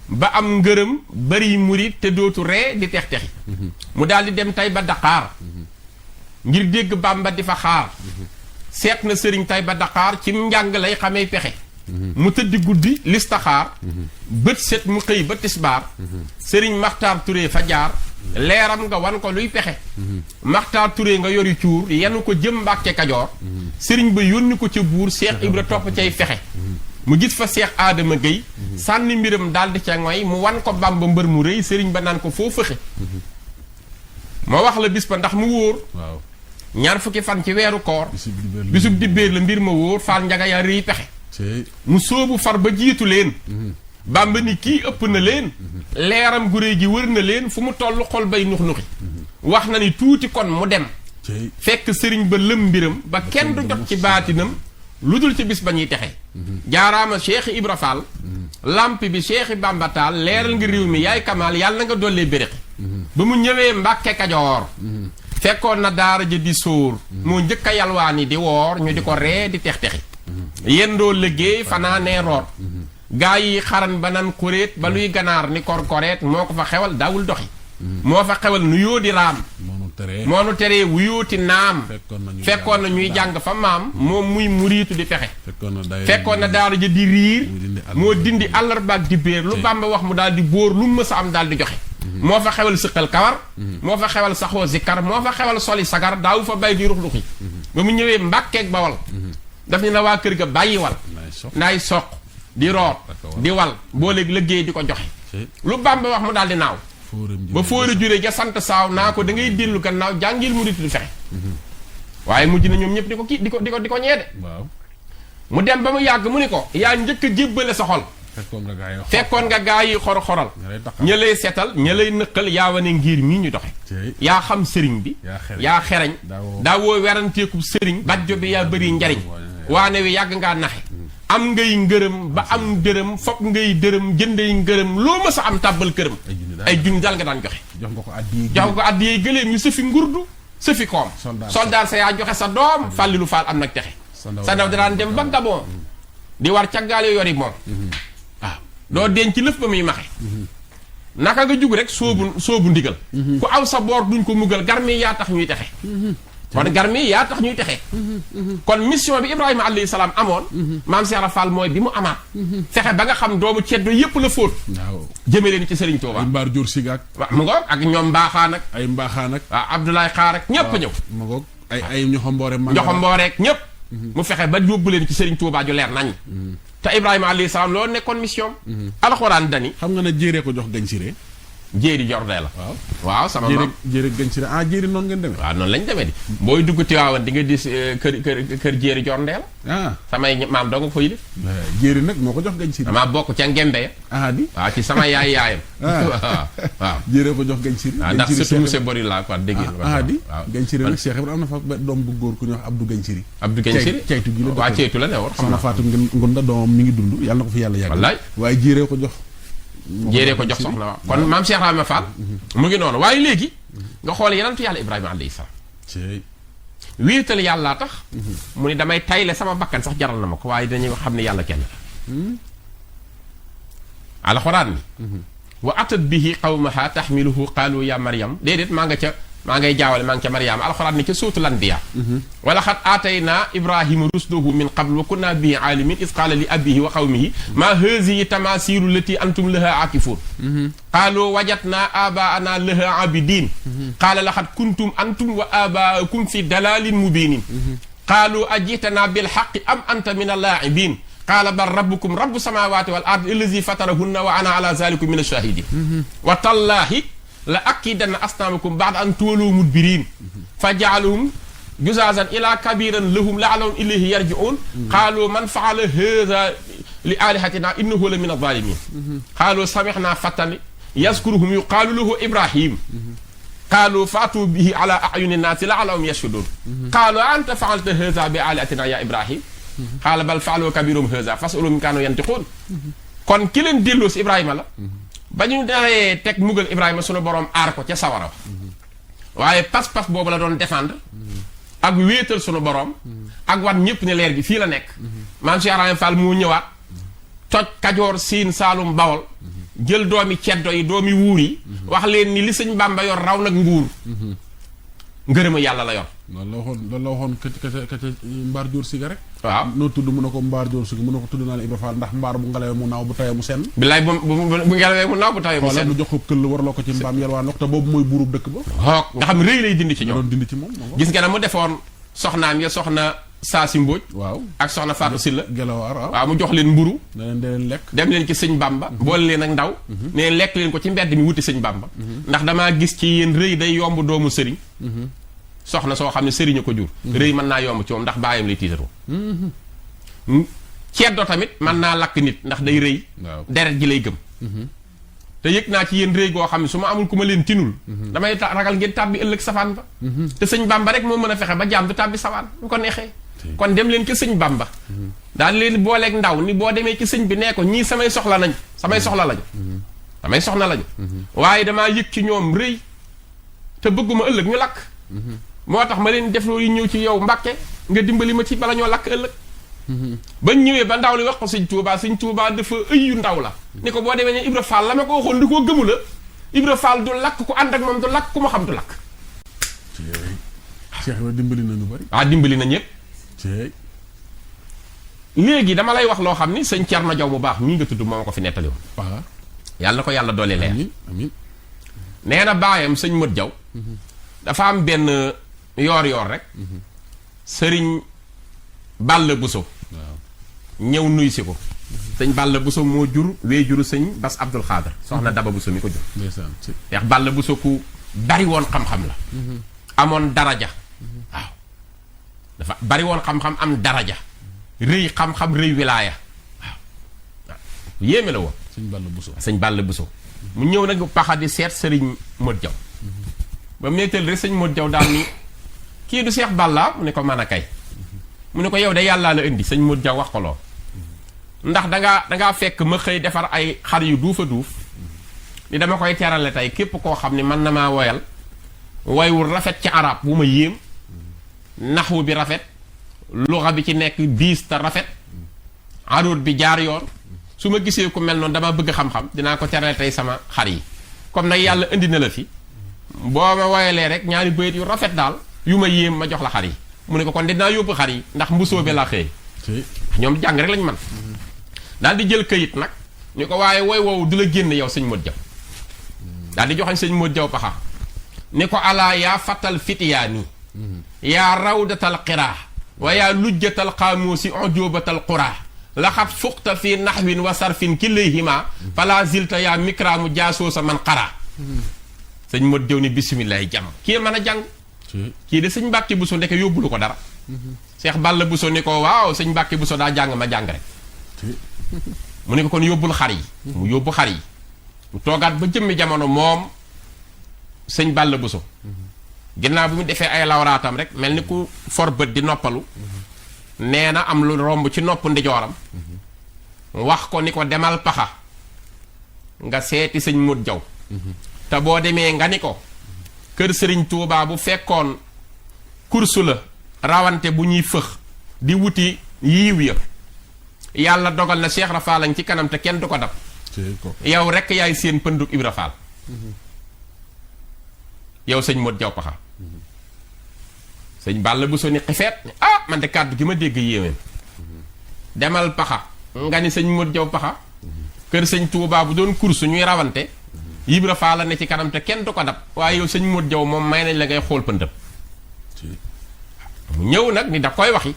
ba am ngërëm bari muriid te dootu ree di tex-texi mu daal di dem tay ba Dakar ngir dégg Bamba di fa xaar seet na sëriñ tay ba Dakar ci njàng lay xamee pexe mu tëddi guddi listaxaar bët set mu xëy ba tisbaar sëriñ Maxtaar Touré fa jaar leeram nga wan ko luy pexe Maxtaar Touré nga yori cuur yenu ko jëm Mbàkke Kajoor sëriñ ba yónni ko ca buur Seex Ibra topp cay fexe mu gis fa Seex Aadama Géy sànni mbiram daldi ca ngoy mu wan ko Bamba mbër mu rëy sëriñ ba naan ko foo fëxe moo wax la bis ba ndax mu wóor ñaar fukki fan ci weeru koor bisub dibbéer la mbir ma wóor faal njaga yaa rëy pexe mu sóobu far ba jiitu leen Bamba ni kii ëpp na leen leeram gu réy gi wër na leen fu mu toll xol bay nux-nuxi wax na ni tuuti kon mu dem fekk sëriñ ba lëm mbiram ba kenn du jot ci baatinam lu dul ci bis ba ñuy texe jaaraama Cheikh Ibra Fall lamp bi Cheikh Bamba Taal leeral nga réew mi yaay kamaal yàlla na nga dollee béréqi ba mu ñëwee Mbàkke Kajoor fekkoon na daara ja di sóor moo njëkk a yalwaani di woor ñu di ko ree di tex-texi yendoo liggéey fanaanee root gaa yi xaran ba nan xuréet ba luy ganaar ni korkoreet moo ko fa xewal daawul doxi moo fa xewal nu yoo di raam moo nu teree wuyooti naam fekkoon na ñuy jàng fa maam moom muy muriitu di fexe fekkoon na daara ja di riir moo dindi àllarbaak di béer lu Bamba wax mu daal di bóor lu mës a am daal di joxe moo fa xewal sëqal kawar moo fa xewal saxoo zikkar moo fa xewal soli sagar daawu fa bay di rux-ruxi ba mu ñëwee Mbàkkeeg Bawal daf ñu na waa kër ga bàyyi wal ndaay soq di root di wal boo léegi liggéey di ko joxe lu Bamba wax mu daal di naaw ba fóora juree ja sant saaw naa ko da ngay dellu gannaaw jàngil mu di fexe waaye mujj na ñoom ñëpp di ko ñeede mu dem ba mu yàgg mu ni ko yaa njëkk a jébbale sa xol fekkoon nga gaa yi xor-xoral ña lay setal ña lay nëqal yaa wane ngir mii ñu doxe yaa xam sëriñ bi yaa xereñ daa woo weranteekub sëriñ bajjo bi yaa bëri njariñ waane wi yàgg ngaa naxe am ngay ngërëm ba am dërëm foog ngay dërëm jëndey ngërëm loo ma sa am tàbbal këram ay junni daal nga daan joxe jox nga ko addiyey gëléem ñu sëfi ngurdu sëfi koom soldaar sa yaa joxe sa doom fàllilu faal am nag texe sa ndaw daan dem ba Gabon di war caggaale yori moom waaw doo denc lëf ba muy maxe naka nga jug rek soobu ndigal ku aw sa boor duñ ko mugal garmi yaa tax ñuy texe kon garmi yaa tax ñuy texe kon mission bi Ibrahima alayhi salaam amoon maam Cheikh Rafal mooy bi mu amaat fexe ba nga xam doomu ceddo yépp la fóot jëme leen ci Serigne Touba ay mbaar jur sigaak waaw mu ngoog ak ñoom mbaaxaan ak ay mbaaxaan ak waaw Abdoulaye Xaar ak ñépp a ñëw mu ngoog ay ñoxomboore rek ñépp mu fexe ba yóbbu leen ci Serigne Touba ju leer nañ te Ibrahima alayhi salaam loolu nekkoon mission alxuraan dani xam nga ne jéeree ko jox gañ siré jéeri jordee la waaw sama maam jéeri gañ siré jéeri noonu ngeen demee waaw noonu lañ demee di booy dugg Tiwaawan di nga dis kër jéeri jordee la samay maam doo nga ko yilif jéeri nag moo ko jox gañ siré damaa bokk ca ngembe di waaw ci sama yaayam waaw jéeree ko jox gañ siré waaw ndax surtout monsieur Bori laa quoi dégg di gañ siré nag Cheikh Ibrahima am na fa doom bu góor ku ñuy wax Abdou gañ siri Abdou gañ siri ceytu gi la waaw ceytu la ne woon xam na Fatou Ngunda doomam mi ngi dund yàlla na ko fi yàlla yàgg wallaay waaye jéeree ko jox soxna waaw kon maam Cheikh Ibrahima Fall mu ngi noonu waaye léegi nga xool yenentu yàlla Ibrahima alayhi salaam wéetal yàllaa tax mu ni damay tayle sama bakkan sax jaral na ma ko waaye dañuy xam ne yàlla kenn la alxuraan ni wa atat bihi qawmaha taxmiluhu qaalu ya Maryam déedéet maa nga ca maa ngay jaawale maa ngi ca Mariama alxuraan ni ca suutul anbiya wala xat aataynaa Ibrahima rusdahu min qabl wa kunna bihi aalimin is qaala li abihi wa qawmihi maa hazihi tamaasilu lati antum laha aakifuun qaalu wajadnaa aabaana laha abidin qaala laxat kuntum antum wa aabaakum fi dalalin mubinin qaalu ajitanaa bilxaqi am anta min allaa'ibin qaala bal rabbukum rabbu samawati wal ardi allazi fatarahunna wa ana ala zalikum min ashahidin wa tallahi la akidanna asnaamakum ba'da an tuwallu mudbirin fa ja'aluhum juzazan ila kabiran lahum la'allahum ilayhi yarji'un qaalu man fa'ala hadha li alihatina innahu la min adh-dhalimin qaalu sami'na fatan yazkuruhum yuqalu lahu ibrahim qaalu faatu bihi ala a'yuni nnaasi la'allahum yashhadun qaalu anta fa'alta hadha bi alihatina ya ibrahim xaala bal faaloo kabirum haza fasalum kaanu yantiqun kon ki leen delloo si Ibrahima la ba ñu dee teg mugal Ibrahima sunu borom aar ko ca sawara waaye pas-pas boobu la doon défendre ak wéetal sunu borom ak wan ñëpp ne leer gi fii la nekk maam Cheikh Ibrahima Fall moo ñëwaat toj Kajoor Siin Saalum Bawol jël doomi ceddo yi doomi wuur yi wax leen ni li sëñ Bàmba yor raw nag nguur ngërëma yàlla la yor loolu la waxoon ka ca mbaar jóor siga rek waaw noo tudd mu ne ko mbaar jóor siga mu ne ko tudd naa la Ibra Fall ndax mbaar bu ngelawee mu naaw bu tawee mu senn bilaay bu ngelawee mu naaw bu tawee mu senn nu jox ko këll warloo ko ci mbaam yelwaan wax te boobu mooy buurub dëkk ba xoog nga xam rëy lay dindi ci ñoom doon dindi ci moom gis nga ne mu defoon soxnaam ya soxna Saasi Mbóoj waaw ak soxna Fatou Sylla Gelawaar waaw mu jox leen mburu da leen dee leen lekk dem leen ci sëñ Bamba boole leen ak ndaw ne lekk leen ko ci mbedd mi wuti sëñ Bamba ndax damaa gis ci yéen rëy day yomb doomu sëriñ soxna soo xam ne sëriñ a ko jur rëy mën naa yomb ci moom ndax baayam lay tiitaroo ceddo tamit mën naa lakk nit ndax day rëy deret ji lay gëm te yëg naa ci yéen rëy goo xam ne su ma amul ku ma leen tinul damay ragal ngeen tàbbi ëllëg safaan ba te sëñ Bamba rek moo mën a fexe ba jaam du tàbbi safaan bu ko neexee kon dem leen ci sëñ Bamba daal leen booleeg ndaw ni boo demee ci sëñ bi nee ko ñii samay soxla lañu samay soxna lañu waaye damaa yëg ci ñoom rëy te bëgguma ëllëg ñu lakk moo tax ma leen def loolu ñëw ci yow Mbàkke nga dimbali ma ci bala ñoo lakk ëllëg bañ ñëwee ba ndaw li wax ko sëñ Tuubaa dafa ëyyu ndaw la ni ko boo demee ne Ibra Fall la ma ko waxoon di koo gëmu la Ibra Fall du lakk ku ànd ak moom du lakk ku ma xam du lakk Cheikh Ibra dimbali na ñu bari dimbali na ñëpp léegi dama lay wax loo xam ni sëñ Cerno Jaw bu baax mii nga tudd moo ma ko fi nettali woon yàlla na ko yàlla doole leer amiin nee na baayam sëñ Mët Jaw dafa am benn yoor rek sëriñ Balla Buso ñëw nuy si ko sëñ Balla Buso moo jur wee juru sëñ Bas Abdul Xaadar soxna Daba Buso mi ko jur ndax Balla Buso ku bari woon xam-xam la amoon daraja waaw dafa bari woon xam-xam am daraja rëy xam-xam rëy wilaaya waaw yéeme la woon sëñ Balla Buso mu ñëw nag paxa di seet sëriñ Mët Jaw ba mu nettali rek sëñ Mët Jaw daal ni kii du Seex Balla mu ne ko mën a kay mu ne ko yow de yàllaa la indi sëñ Mët Jaw wax ko loo ndax dangaa fekk ma xëy defar ay xar yu duufa duuf ni dama koy terale tey képp koo xam ne mën na maa woyal woywul rafet ci arab bu ma yéem naxwu bi rafet luxa bi ci nekk diis te rafet aruut bi jaar yoon su ma gisee ku mel noonu dama bëgg xam-xam dinaa ko terale tey sama xar yi comme nag yàlla indi na la fi boo ma woyalee rek ñaari bëyit yu rafet daal yu ma yéem ma jox la xar yi mu ne ko kon dinaa yóbbu xar yi ndax mbusoo bi laa xëy ñoom jàng rek lañ man daal di jël këyit nag ñu ko waaye woy woowu du la génn yow sëñ Mët Jaw daal di joxañ sëñ Mët Jaw paxa ni ko alaa yaa fatal fitiyaani yaa rawdatal qiraa wa yaa lujjatal xaamuusi ujubatal quraa laxat fuqta fi naxwin wa sarfin kilayhima fala zilta yaa mikraamu jaasoo sa man qaraa sëñ Mët Jaw ni bisimilahi jàmm kii mën a jàng kii de sëñ Mbàkke Buso ndeke yóbbulu ko dara Seex Balla Buso ni ko waaw sëñ Mbàkke Buso daa jàng ma jàng rek mu ne ko kon yóbbul xar yi mu yóbbu xar yi mu toogaat ba jëmmi jamono moom sëñ Balla Buso ginnaaw bi mu defee ay lawraatam rek mel ni ku for bët di noppalu nee na am lu romb ci nopp ndijooram wax ko ni ko demal paxa nga seeti sëñ Mët Jaw te boo demee nga ni ko kër sëriñ Tuubaa bu fekkoon kursu la rawante bu ñuy fëx di wuti yiiw ya yàlla dogal na Cheikh Rafal lañ ci kanam te kenn du ko dab yow rekk yaay seen pënduk Ibra Faal yow sëñ Modou Diaw Paxa sëñ Balla Bousso ni xifeet ah man de kàddu gi ma dégg yéemeen demal Paxa nga ni sëñ Modou Diaw Paxa kër sëñ Touba bu doon course ñuy rawante Ibra Faal la ne ci kanam te kenn du ko dab waaye yow sëñ Modou Diaw moom may nañ la ngay xool pëndëm mu ñëw nag ni da koy waxi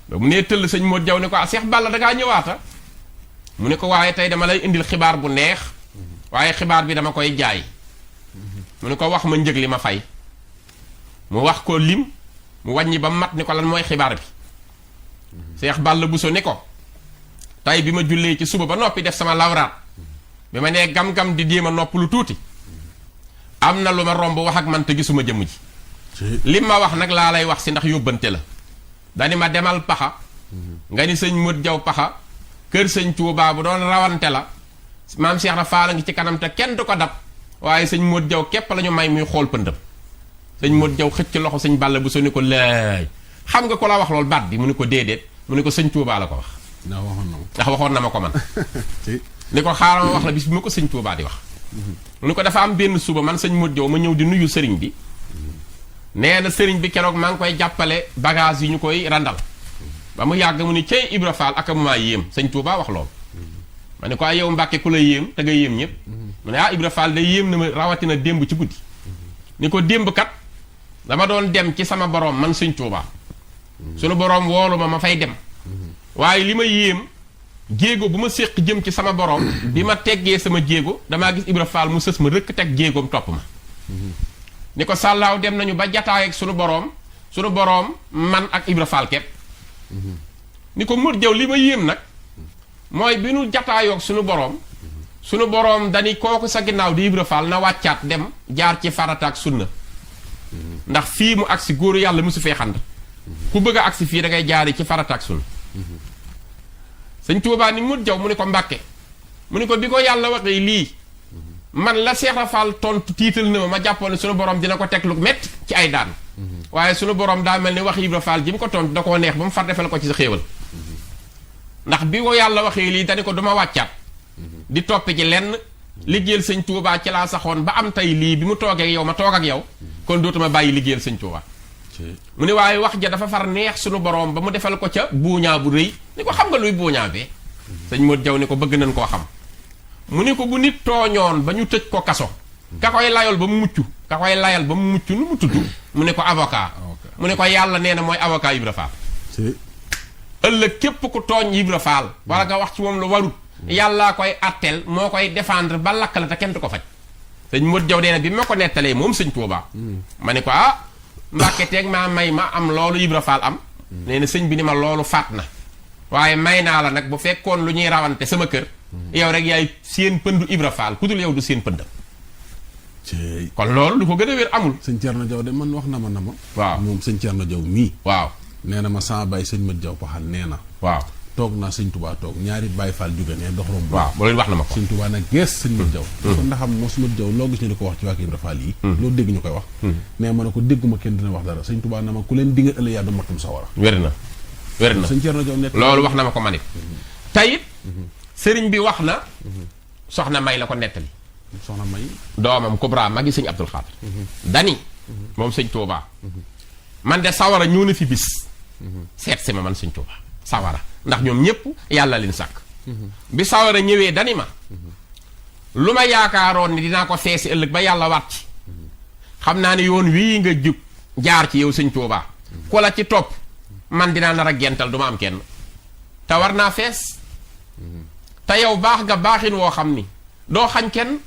ba mu nee tëll sëñ Modou Diaw ne ko ah Seex Balla dangaa ñëwaata mu ne ko waaye tey dama lay indil xibaar bu neex waaye xibaar bi dama koy jaay mu ne ko wax ma njëg li ma fay mu wax ko lim mu wàññi ba mat ni ko lan mooy xibaar bi Seex Balla Bousso ni ko tey bi ma jullee ci suba ba noppi def sama lawraat bi ma nee gam-gam di jéem a nopp lu tuuti am na lu ma romb wax ak man te gisuma jëmm ji lim ma wax nag laa lay wax si ndax yóbbante la dani ma demal Paxa nga ni sëñ Modou Diaw Paxa kër sëñ Touba bu doon rawante la maam Cheikh Rafaal a ngi ci kanam te kenn du ko dab waaye sëñ Modou Diaw képp la ñu may muy xool pëndëm sëñ Modou Diaw xëcc loxo sëñ Balla Bousso ni ko laay xam nga ko la wax loolu baat bi mu ni ko déedéet mu ni ko sëñ Touba la ko wax ndax waxoon na ma ko man ni ko xaaral ma wax la bis bi ma ko sëñ Touba di wax mu ni ko dafa am benn suba man sëñ Modou Diaw ma ñëw di nuyu sëriñ bi nee na sëriñ bi keroog maa ngi koy jàppale bagage yi ñu koy randal ba mu yàgg mu ni cey Ibra Faal ak mu maa yéem sëñ Touba wax loolu ma ne ko yow Mbàkke ku la yéem te nga yéem ñëpp mu ne ah Ibra Faal day yéem na ma rawatina démb ci guddi ni ko démb kat dama doon dem ci sama borom man sëñ Touba sunu borom woolu ma fay dem waaye li ma yéem jéego bu ma séq jëm ci sama borom bi ma teggee sama jéego damaa gis Ibra Faal mu sës ma rëkk teg jéegoom topp ma ni ko sàllaaw dem nañu ba jataay ak sunu boroom man ak Ibra Faal kepp ni ko Modou Diaw li ma yéem nag mooy bi nu jataayoog sunu boroom dañi kooku sa ginnaaw di Ibra Faal na wàccaat dem jaar ci farata ak sunna ndax fii mu agsi góoru yàlla musu fee xand ku bëgg a agsi fii da ngay jaari ci farata ak sunna sëñ Tuubaa ni Modou Diaw mu ni ko Mbàkke mu ni ko bi ko yàlla waxee lii man la Seex Faal tontu tiital na ma jàppoon ne sunu borom dina ko teg lu métti ci ay daan waaye sunu borom daa mel ni wax Ibra Faal ji mu ko tontu da koo neex ba mu far defal ko ci sa xéewal ndax bi ko yàlla waxee lii dani ko duma wàccaat di topp ci lenn liggéeyal sëñ Tuubaa ci laa saxoon ba am tey lii bi mu toogee yow ma toog ak yow kon dootuma bàyyi liggéeyal sëñ Tuubaa mu ne waaye wax ja dafa far neex sunu borom ba mu defal ko ca buuñaa bu rëy ni ko xam nga luy buuñaa bee sëñ Modou Diaw ni ko bëgg nañ koo xam mu ni ko bu nit tooñoon ba ñu tëj ko kaso ka koy layal ba mu mucc nu mu tudd mu ne ko avocat mu ne ko yàlla nee na mooy avocat Ibra Faal ëllëg képp ku tooñ Ibra Faal wala nga wax ci moom lu warut yàllaa koy atteel moo koy défendre ba lakk la te kenn du ko faj sëñ Modou Diaw nee na bi ma ko nettalee moom sëñ Tuubaa ma ne ko Mbàkke teeg maa may ma am loolu Ibra Faal am nee na sëñ bi ni ma loolu faat na waaye may naa la nag bu fekkoon lu ñuy rawante sama kër yow rek yaay seen pëndu Ibra Faal ku dul yow du seen pëndam kon loolu lu ko gën a wér amul sëñ Thierno Diaw de man wax na ma waaw moom sëñ Thierno Diaw mii waaw nee na ma sama baay sëñ Modou Diaw Paxa nee na waaw toog naa sëñ Touba toog ñaari Baay Faal jóge ne dox romb waaw loolu wax na ma ko sëñ Touba nag gees sëñ Modou Diaw kon ndax am mos Modou Diaw loo gis ñu di ko wax ci waa Ibra Faal yi loolu dégg ñu koy wax mais ma ne ko dégguma kenn dina wax dara sëñ Touba na ma ku leen dinga ëllëg yaa du matum sa war a wér na sëñ Thierno Diaw net loolu wax na ma ko manit tayit sëriñ bi wax na soxna May la ko nettali soxna May doomam Kubra magi sëñ Abdul Xaadir dani moom sëñ Tuubaa man de sawara ñëw na fi bis seet si ma man sëñ Tuubaa sawara ndax ñoom ñëpp yàlla leen sàkk bi sawara ñëwee dani ma lu ma yaakaaroon ni dinaa ko feesi ëllëg ba yàlla waat ci xam naa ne yoon wii nga jub jaar ci yow sëñ Tuubaa ku la ci topp man dinaa nar a gental du ma am kenn te war naa fees te yow baax nga baaxin woo xam ni doo xañ kenn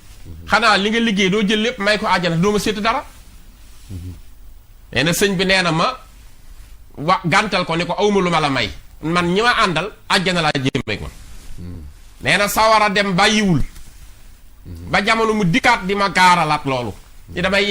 xanaa li nga liggéey doo jël lépp may ko àjjana doo ma séet dara nee na sëñ bi nee na ma gàntal ko ni ko awma lu ma la may man ñi ma àndal àjjana laa jéemeeg ma nee na sawara dem bàyyiwul ba jamono mu dikkaat di ma gaaralaat loolu ni damay